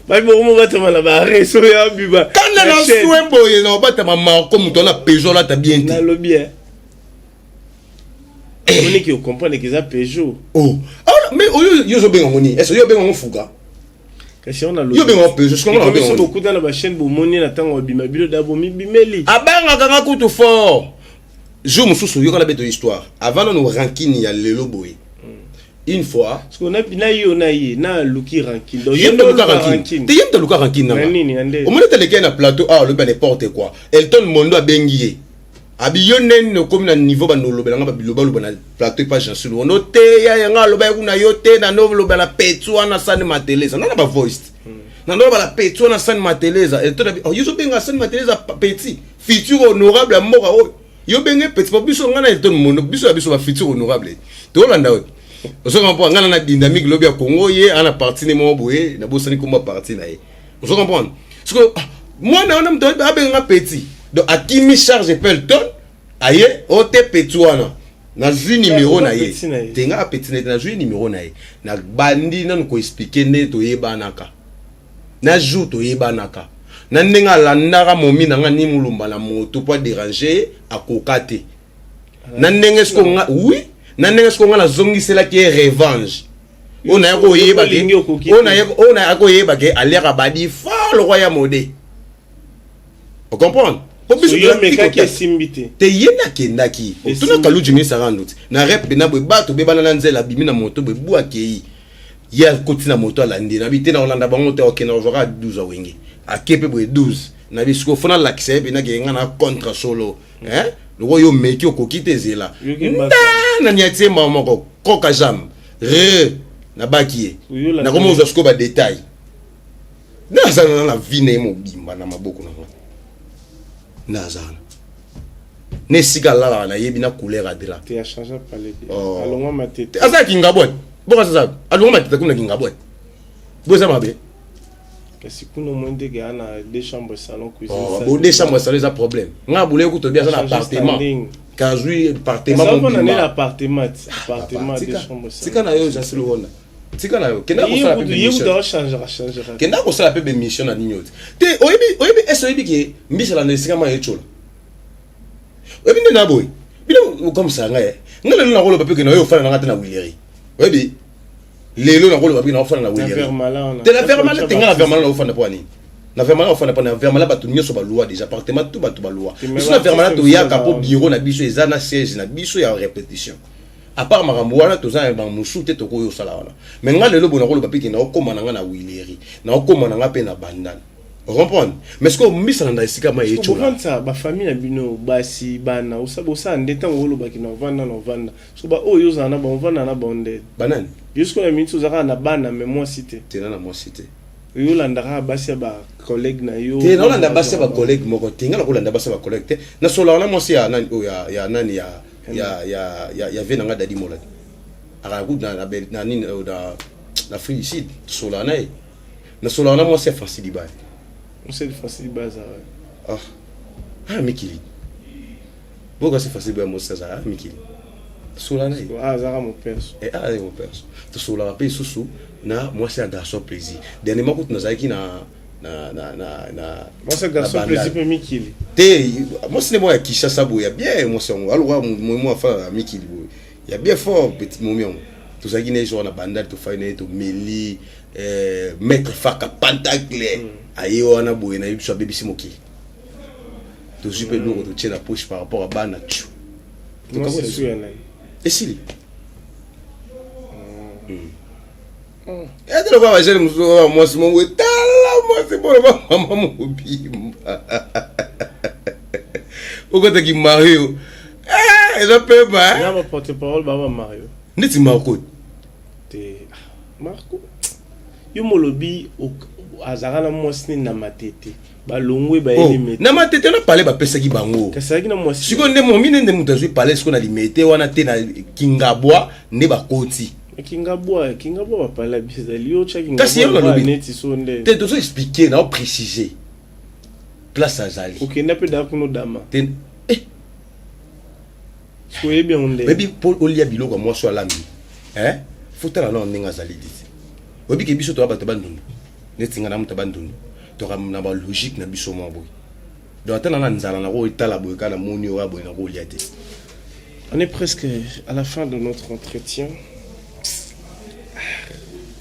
[SPEAKER 1] babi bokomo batama na bareseau ya biba.
[SPEAKER 2] Kanda na swe boye na obatama Marco, moto wana Peugeot alata bien te.
[SPEAKER 1] Nalobi e omoniki, ocomprendre ke eza Peugeot.
[SPEAKER 2] Oh ah, mais oyo yo ozobenga yango nini? Est-ce yo obenga yango fuga?
[SPEAKER 1] Kasi wana
[SPEAKER 2] Yo obenga yango Peugeot, soki yango na obenga
[SPEAKER 1] biso
[SPEAKER 2] yango.
[SPEAKER 1] Bokuta na bachaîne, bomoni na ntango babima bino da bomibimeli.
[SPEAKER 2] Abangaka nga kutu fort. Jour mosusu yokana beto histoire avant nano rancune ya lelo boye, une fois.
[SPEAKER 1] Parce que na yo na ye na aluki rancune, donc
[SPEAKER 2] Ye
[SPEAKER 1] nde
[SPEAKER 2] moto aluka
[SPEAKER 1] oluka.
[SPEAKER 2] Rancune te, ye moto aluka rancune
[SPEAKER 1] Na
[SPEAKER 2] nanga.
[SPEAKER 1] nini ya nde?
[SPEAKER 2] Omoni ete aleki ye na plateau awa, alobi ba n'importe quoi. Elton Mondo abengi ye, abi yo nene okomi na niveau bando olobelanga babilobaloba na plateau epa Jansi Luondo te. Ya yanga aloba ye kuna yo te, na noloba na petu wana sani mateleza nana bavoice, na noloba na petu wana sani mateleza. Elton abi, oh, yo ozobenga sani mateleza petit futur honorable ya mboka oyo, yo benge petit po biso nga na Elton Mondo, biso ya biso bafutur honorable tolanda oyo. Ozo comprendre? Nga na dynamique lobi ya Congo, ye ana parti ne moko boye, nabosani komba parti na ye. Ozo comprendre? Siko mwana wana moto abenganga petit, donc akimi charge epe Elton aye o te petit wana. Nazwi numéro na ye.
[SPEAKER 1] Petit na ye.
[SPEAKER 2] Te, nga petit na ye te. Nazwi numéro na ye, nabandi nanu koexpliquer nde toyebanaka na jour toyebanaka na ndenge alandaka momi na nga ni mulumba na moto po adéranger ye, akoka te. Na ndenge siko nga, oui, na ndenge siko nga nazongiselaki ye revanche. Oyo naye koyeba ke, oyo naye koyeba ke aliaka badi fort lokwa ya mode. Ocomprendre?
[SPEAKER 1] Po biso mekaki, esimbi te.
[SPEAKER 2] Te, ye nde akendaki. Tuna Kaluji, ministre arandu ti na rep na boye, bato bebana na nzela, abimi na moto boye, bu akei, ye akoti na moto, alandi. Nabi te, na kolanda bango te, okende kozwaka 12 awenge, ake mpe boye 12. Nabi sikoyo fo nalakisa ye mpenza ke nga na contre solo loko yo meki, okoki te, ezela nda na niati ye mbaa moko koka jambe re nabaki ye. Nakomi kozwa sikoyo badetail. Naza na vie na ye mobimba na maboko na nga, naza na esika alalaka, nayebi na couleur ya drap. Aza Kingabwa, boka sasa alongwa Matete kuna Kingabwa, bo eza mabe.
[SPEAKER 1] Kasi kuna omoi ndenge aa na deux chambres, salon, cuisine.
[SPEAKER 2] Oh, bo deux chambres, salon eza problème. Nga bule kutu obi aza na appartement, kazwi appartement.
[SPEAKER 1] Mobimba appartement, appartement, deux chambres.
[SPEAKER 2] Tika na yo, Jansi Luwonda, tika na yo. Kenda kosala
[SPEAKER 1] mpe,
[SPEAKER 2] kenda kosala mpe bémission na nini oyo te. Oyebi, oyebi ese, oyebi ke mbisala na esika ma etyola, oyebi nde na boye bino okomisaka ngai. Ngai lelo nakoloba mpe ke na oyo ofanda nanga te na Wileri. Oyebi, lelo nakoloba mpe naofanda na Wileri te, na Vermala te. Ngai na Vermala naofanda mpo ya nini? Na Vermala ofanda mpo na Vermala bato nyonso baluwa déjà appartement, tout bato baluwa. Biso na Vermala toyaka mpo bureau na biso eza na siège na biso ya répétition. À part makambo wana, toza na bamosusu te tokoki osala wana. Mais ngai lelo boye nakoloba mpe ke naokóma na ngai na Wileri, naokóma na ngai mpe na Bandana, comprendre? Mais sikoyo mbisana na esika ma
[SPEAKER 1] etyola. Bovandisa bafamille na bino, basi, bana, bosala nde ntango olobaki na ovanda na ovanda so baoyo ozala na bango, ovanda na bango nde.
[SPEAKER 2] Banani?
[SPEAKER 1] Yo sikoyo na miniti oza kaka na bana, mais mwasi te.
[SPEAKER 2] Tena na mwasi te.
[SPEAKER 1] Oyo olanda kaka basi ya bacollègue na yo.
[SPEAKER 2] Te, naolanda basi ya bacollègue moko te. Ngai nakolanda basi ya bacollègue te. Nasolaka na mwasi ya nani oyo, ya nani, ya ve na ngai Dadi Molaki, akaka kutu na nini, na Afrique du Sud. Tosolaka na ye. Nasolaka na mwasi ya Francis Dibaya.
[SPEAKER 1] Mwasi Francis Dibaya azala?
[SPEAKER 2] Ah ah, mikili bokasi Francis Dibaya, mwasi azala mikili, tosolaka na ye.
[SPEAKER 1] Azalaka moperso.
[SPEAKER 2] Ah, moperso. Tosolaka mpe lisusu na mwasi ya Garçon Plaisir. Dernièrement kutu nazalaki na
[SPEAKER 1] Mwasi ya Garçon Plaisir mpe mikili?
[SPEAKER 2] Te, mwasi nde moko ya Kinshasa boye, ya bien. Mwasi yango aloka momo afala na mikili boye, ya bien fort, petit momi yango. Tozalaki na ye jour na Bandali, tofai na ye, tomeli. Maître Faka Pantacle aye wana boye, nayebi biso abebisi mokili. Tozwi mpe eloko totie na poche par rapport a bana tu. Esili ete lokola bajeune mosusu, mwasi moko etala mwasi mpo loba mama mobimba okotaki Mario, eza pema.
[SPEAKER 1] Na baporte parole baba Mario.
[SPEAKER 2] Neti Marco.
[SPEAKER 1] Te, Marco, yo molobi azalaka na mwasi nini na Matete, balongwe bayeli.
[SPEAKER 2] Oh, na Matete na pale bapesaki bango.
[SPEAKER 1] Kasi azalaki na mwasi.
[SPEAKER 2] Sikoyo nde momi nde moto azwi pale sikoyo na Limete wana te, na Kingabwa nde bakoti.
[SPEAKER 1] Kingabwa, Kingabwa bapale ezali yo
[SPEAKER 2] tia. Kasi yo nalobi
[SPEAKER 1] neti so nde.
[SPEAKER 2] Te, tozo expliquer na préciser place azali.
[SPEAKER 1] Okenda mpe daa kuna odama.
[SPEAKER 2] Te, eh.
[SPEAKER 1] Oyebi yango nde.
[SPEAKER 2] Oyebi, mpo olia biloko ya mwasi alambi, eh? Fotala nao ndenge azali diti. Oyebi ke biso toya bato Bandundu, neti nga na moto ya Bandundu, toka na balogique na biso mwa boye. Donc ata na nzala, nako etala boye kaka, namoni oyo boye, nakolia te.
[SPEAKER 1] On est presque à la fin de notre entretien.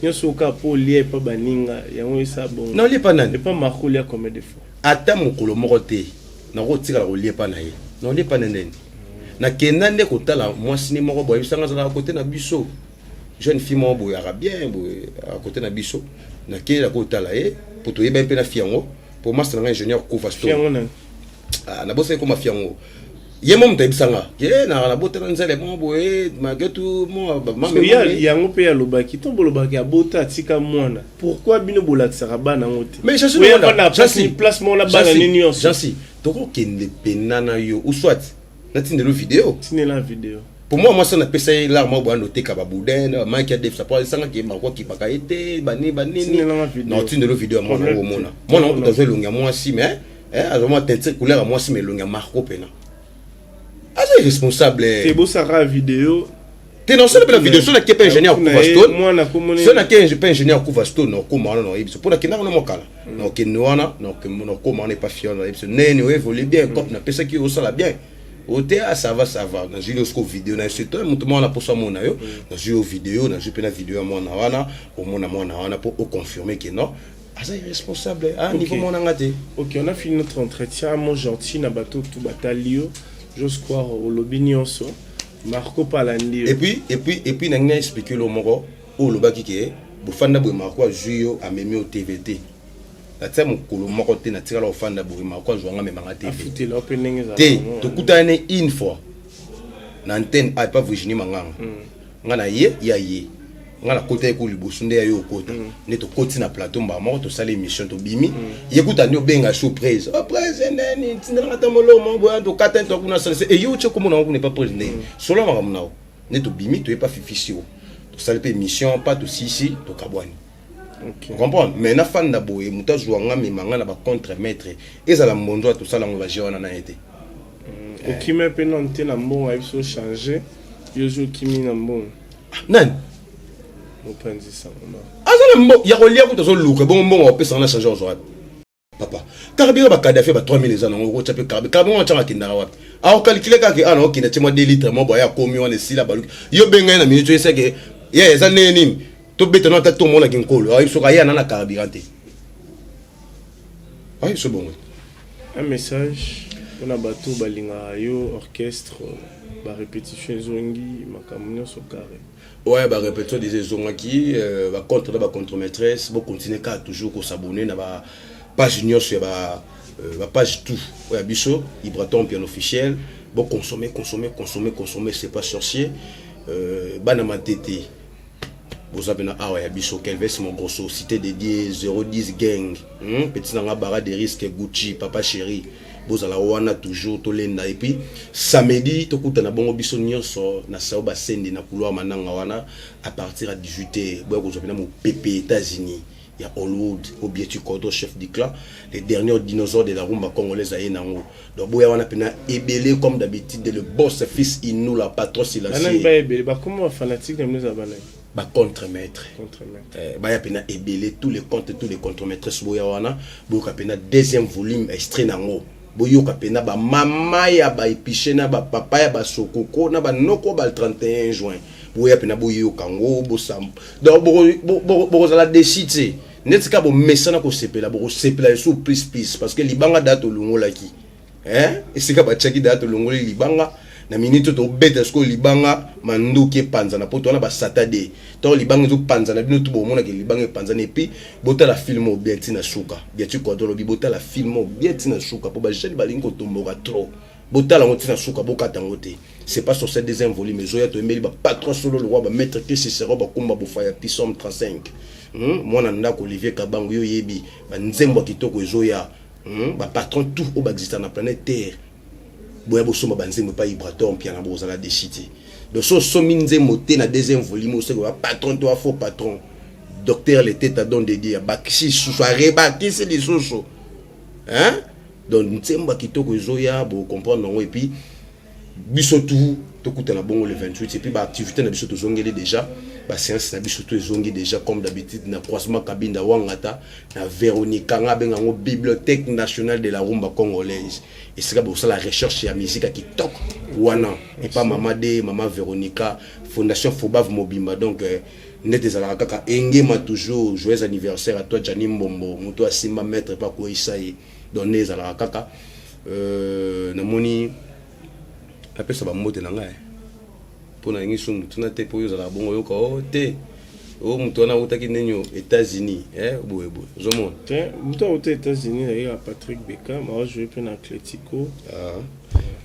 [SPEAKER 1] Nyonso oka mpo olia epa baninga, yango esa bongo.
[SPEAKER 2] Na olia epa nani?
[SPEAKER 1] Epa Marco olia combien de fois?
[SPEAKER 2] Ata mokolo moko te nakotikala kolia epa na ye. Na olia epa na ndeni? Nakenda nde kotala mwasi ne moko boye, ayebisanga azalaka kote na biso, jeune fille moko boye, aka bien boye, kote na biso. Nakei kotala ye po toyebani mpe na fille yango, po master na ngai ingénieur Kuva
[SPEAKER 1] Stone.
[SPEAKER 2] Nabosaki koma fille yango. Ye mo moto ayebisanga ye naka nabotela nzele moko boye, malgré tout mo.
[SPEAKER 1] Yango mpe alobaki to bolobaki abota, atika mwana. Pourquoi bino bolakisaka bana yango te?
[SPEAKER 2] Mais
[SPEAKER 1] place moko na bana nini nyonso.
[SPEAKER 2] Jansi, tokokende pena na yo ou soit natindelo video.
[SPEAKER 1] Tindela video.
[SPEAKER 2] Pour moi, mwasi napesa ye lar moko boye, oteka baboudin na bamaki ya defsa, po esangaki ye akipaka ye te, banini banini. Naotindelo video ya mwana, omona mwana ngo kutu azwa elongi ya mwasi, mais azwa mwa teinture couleur ya mwasi, mais elongi ya Marco pena aza irresponsable.
[SPEAKER 1] Te, bosaka video.
[SPEAKER 2] Te, nasala mpe na video. So nake mpe ingénieur Kuva Stone, so nake mpe ingénieur Kuva Stone, nakokoma wana, naoyebi so mpo nakendaka na mokala, nakokende wana, nakokoma wana epa fiona, nayebi so nene oévolue bien. Cop napesaki yo, osala bien. Ote ah, ça va, ça va. Nazwi yo siko video na ye, to moto mwana poso amona yo. Nazwi yo video, nazwi mpe na video ya mwana wana. Omona mwana wana mpo oconfirme ke non, aza irresponsable ah, niveau mwana nga te.
[SPEAKER 1] Ok, on a fini notre entretien. Mon gentil na bato tu batali yo, j'ose croire olobi nyonso. Marco palandi yo.
[SPEAKER 2] Et puis nangi na expliquer lo moko oyo olobaki ke bofanda boye, Marco azwi yo, amemi yo TV te. Natia mokolo moko te natikala kofanda boye, Marco azwanga, amemanga TV.
[SPEAKER 1] Afutela yo mpe ndenge ezalaka
[SPEAKER 2] te.
[SPEAKER 1] yango.
[SPEAKER 2] Tokutana ne une fois na antenne a epa Virginie Manganga. Nga na ye ya ye, nga nakota ye ku liboso nde ya yo okota. Nde tokoti na plateau mbala moko, tosala émission, tobimi. Ye kuta nde obenga surprise, oh prese ndeni tindelanga ata molomo boya, tokata nto kuna salise e yo otie komona ngo kuna epa prese ndeni solo makambo nao. Nde tobimi, toyepa Fifi Siro, tosali mpe émission pa tosisi, tokabwani. Comprendre? Mais nafanda boye, moto azwa nga, mema nga na bacontre maître, ezala mbonzo ya tosala yango baje wana na ye te.
[SPEAKER 1] Okimi mpe nano te na mbongo, ayebi so change yo ozwi, okimi na mbongo.
[SPEAKER 2] Nani?
[SPEAKER 1] Mopanzi sango.
[SPEAKER 2] Aza na mbo ya kolia kuta, azoluka bongo mbongo apesaka na change, ozwa wapi papa? Carburant bakadafi ba 3000 eza nango, okotya mpe carburant. Carburant wana akendaka wapi? Aocalcule kaka ana okende tie mwa 2 litre mo boye, akomi wana esila, baluki yo benga ye na minute oyo eseke ye eza ndenge nini, tobeta no ata tomonaki nkolo ayebi soki aya na carburant te, ayebi so bongo.
[SPEAKER 1] Un message mpona bato balingaka yo, orchestre, barépétition ezongi, makambo nyonso carré.
[SPEAKER 2] Ouais, barépétition déjà ezongaki, bacontre na bacontre-maîtresse. Bocontinue kaka toujours kos'abonner na bapage nyonso ya bapage tout oyo ya biso, Ibraton Piano officiel. Boconsommer, consommer, consommer, consommer, c'est pas sorcier. Bana Matete, boza mpena awa ya biso. Kelves mon grosso, cité dédié 010 gang, Petit nanga bara de risque, Gucci, papa chéri, bozala wana toujours, tolenda. Et puis samedi tokutana bongo biso nyonso na sao basendi na couloir Mananga wana à partir ya 18 h. Boya kozwa mpena mopepe États-Unis ya Hollywood Obietu Kodo, chef du clan, les derniers dinosaures de la rumba congolaise aye nango. Donc boya wana mpena ebele comme d'habitude, le boss fils Inula, patron
[SPEAKER 1] Banani?
[SPEAKER 2] silencieux.
[SPEAKER 1] Bayebele bakoma bafanatique na bino, eza banani?
[SPEAKER 2] Bacontre-maître.
[SPEAKER 1] Contre-maître.
[SPEAKER 2] Baya mpena ebele, tous les comptes, tous les contre-maîtresses, boya wana, boyoka mpena deuxième volume, extrait nango. Boyoka mpena bamama ya baepiche na bapapa ya basokoko na banoko ba 31 juin. Boya mpena boyoka yango, bosam donc bokozala déçus te. Neti kaka bomesana kosepela, bokosepela esu plus plus, parce que libanga da tolongolaki, hein? Esika batiaki da tolongoli libanga na minute oyo tobeta sikoyo libanga, manduki epanzana mpo towana basata de ntango libanga ezopanzana, bino tu bomonaka libanga epanzana. Et puis botala film oyo bien ntina suka, bien ti kwadro olobi botala film oyo bien ntina suka, mpo bajeune balingi kotomboka trop. Botala yango ntina suka, bokata yango te. C'est pas sur cette deuxième volume ezoya, toyembeli bapatron solo lokwa bamaître Chris Cicero, bakumba bofaya Psalm 35, Mwana ndako Olivier Kabango, yo oyebi banzembo ya kitoko ezoya, Bapatron tout oyo baexista na planète Terre, boya bosomba banzembo epai Ibrator Mpiana, bozala déçus te. Donc so osomi nzembo te na deuxième volume, oseki ba patron to faux patron. Docteur Leteta don dédié abakisi lisusu, arebakisi lisusu, hein? Donc nzembo ya kitoko ezoya, bocomprendre yango. Et puis biso tout tokutana bongo le 28. Et puis baactivité na biso tozongeli déjà, baséance na biso to ezongi déjà comme d'habitude na croisement Kabinda Wangata na Véronica. Nga abenga yango Bibliothèque nationale de la rumba congolaise, esika bosala recherche ya musique ya kitoko wana epa mama de mama Véronica, fondation Fobave mobimba. Donc ndete ezalaka kaka engema toujours. Joyeux anniversaire à toi Jani Mbombo, moto asimba maître pa koyisa ye. Donc nde ezalaka kaka, namoni napesa bambote na ngai mpo nalingi so motu na te, mpo oyo ozalaka bongo oyoka o te o motu wana awutaki ndeni o États-Unis, boye boye, ozomona.
[SPEAKER 1] Te, moto auta États-Unis nayeka Patrick Beckham, aojoue mpe na Atlético.
[SPEAKER 2] Ah.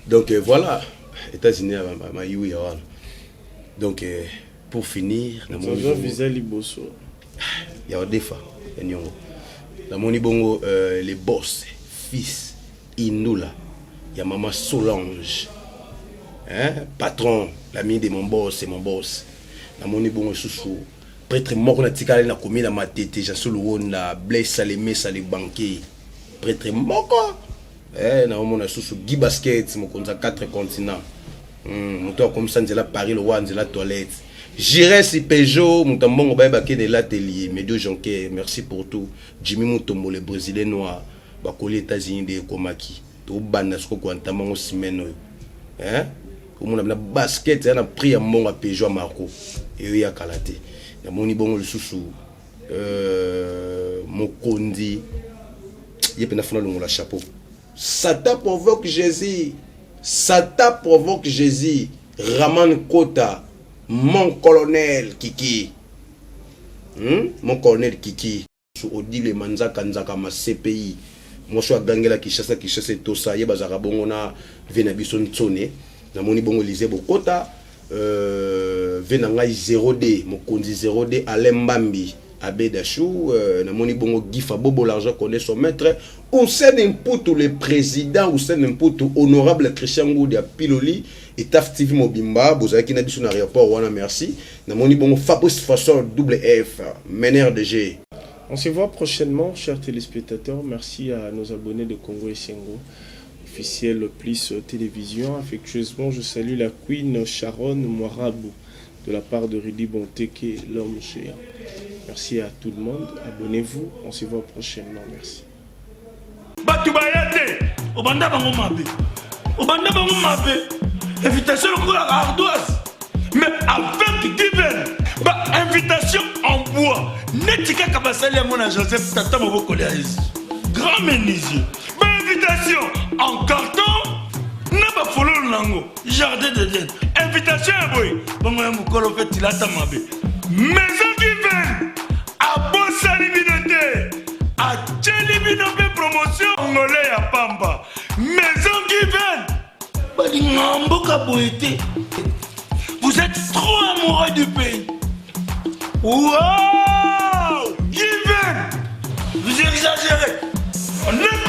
[SPEAKER 2] Donc voilà, États-Unis ya mayuya wana. Donc pour finir,
[SPEAKER 1] namoni azwa visa liboso.
[SPEAKER 2] Ya odefa ya niongo, namoni bongo les boss fils Indula ya mama Solange, hein? Patron, l'ami de mon boss, c'est mon boss. Namoni bongo susu prêtre moko natikali na komi na Matete, Jaso Luwonda, Blaise Salemesa le banquier, prêtre moko, naomona susu Guy Basket, mokonzi ya 4 continents, moto akomisa nzela Paris lokwa nzela toilette, Jires Peugeot, moto ya mbongo bayebaki na elateli, Medio Jonker, merci pour tout. Jimmy Mutombo le Brésilien noir, bakoli États-Unis nde ekomaki, tobanda siko koantama yango semaine oyo. Hein? Omona na basket ya na prix ya mbongo ya Peugeot ya Marco eyo ya kala te. Namoni bongo lisusu euh, mokonzi ye mpenza fona longola chapeau. Satan provoque Jésus. Satan provoque Jésus. Raman Kota, mon colonel Kiki. Mon colonel Kiki. Odile Manzaka Nzaka ma CPI. Mwasi oyo agangela Kinshasa, Kinshasa etosa ye bazalaka bongo na vie na biso Ntsone. Namoni bongo Elise Bokota, euh, vie na ngai 0D, mokonzi 0D Alain Mbambi, Abbé Dachou, euh, namoni bongo Guy Fabobo, l'argent connaît son maître, Hussein Mputu, le président Hussein Mputu, honorable Christian Ngoudi ya Piloli, et Taf TV Mobimba, bozalaki na biso na aéroport wana, merci. Namoni bongo Fabrice Fassor, double F, meneur de G.
[SPEAKER 1] On se voit prochainement, chers téléspectateurs. Merci à nos abonnés de Congo Esengo, officiel Plus Télévision. Affectueusement, je salue la Queen Sharon Mwarabu de la part de Rudy Bonteke, l'homme géant. Merci à tout le monde. Abonnez-vous. On se voit prochainement. Merci.
[SPEAKER 3] Bato baya te, obanda bango mabe, obanda bango mabe, invitation lokola ardoise, mais avec given ba invitation en bois neti kaka basali yango na Joseph tata mobokoli ya Yesu, grand menuisier, ba invitation en carton na bafololo nango jardin d'Eden, invitation ya boye bongo ya mokolo mpe tilata mabe. Maison Given abosani bino te, atieli bino mpe promotion ngole ya pamba. Maison Given balingaka mboka boye te. Vous êtes trop amoureux du pays. Wow, Given, vous exagérez. On est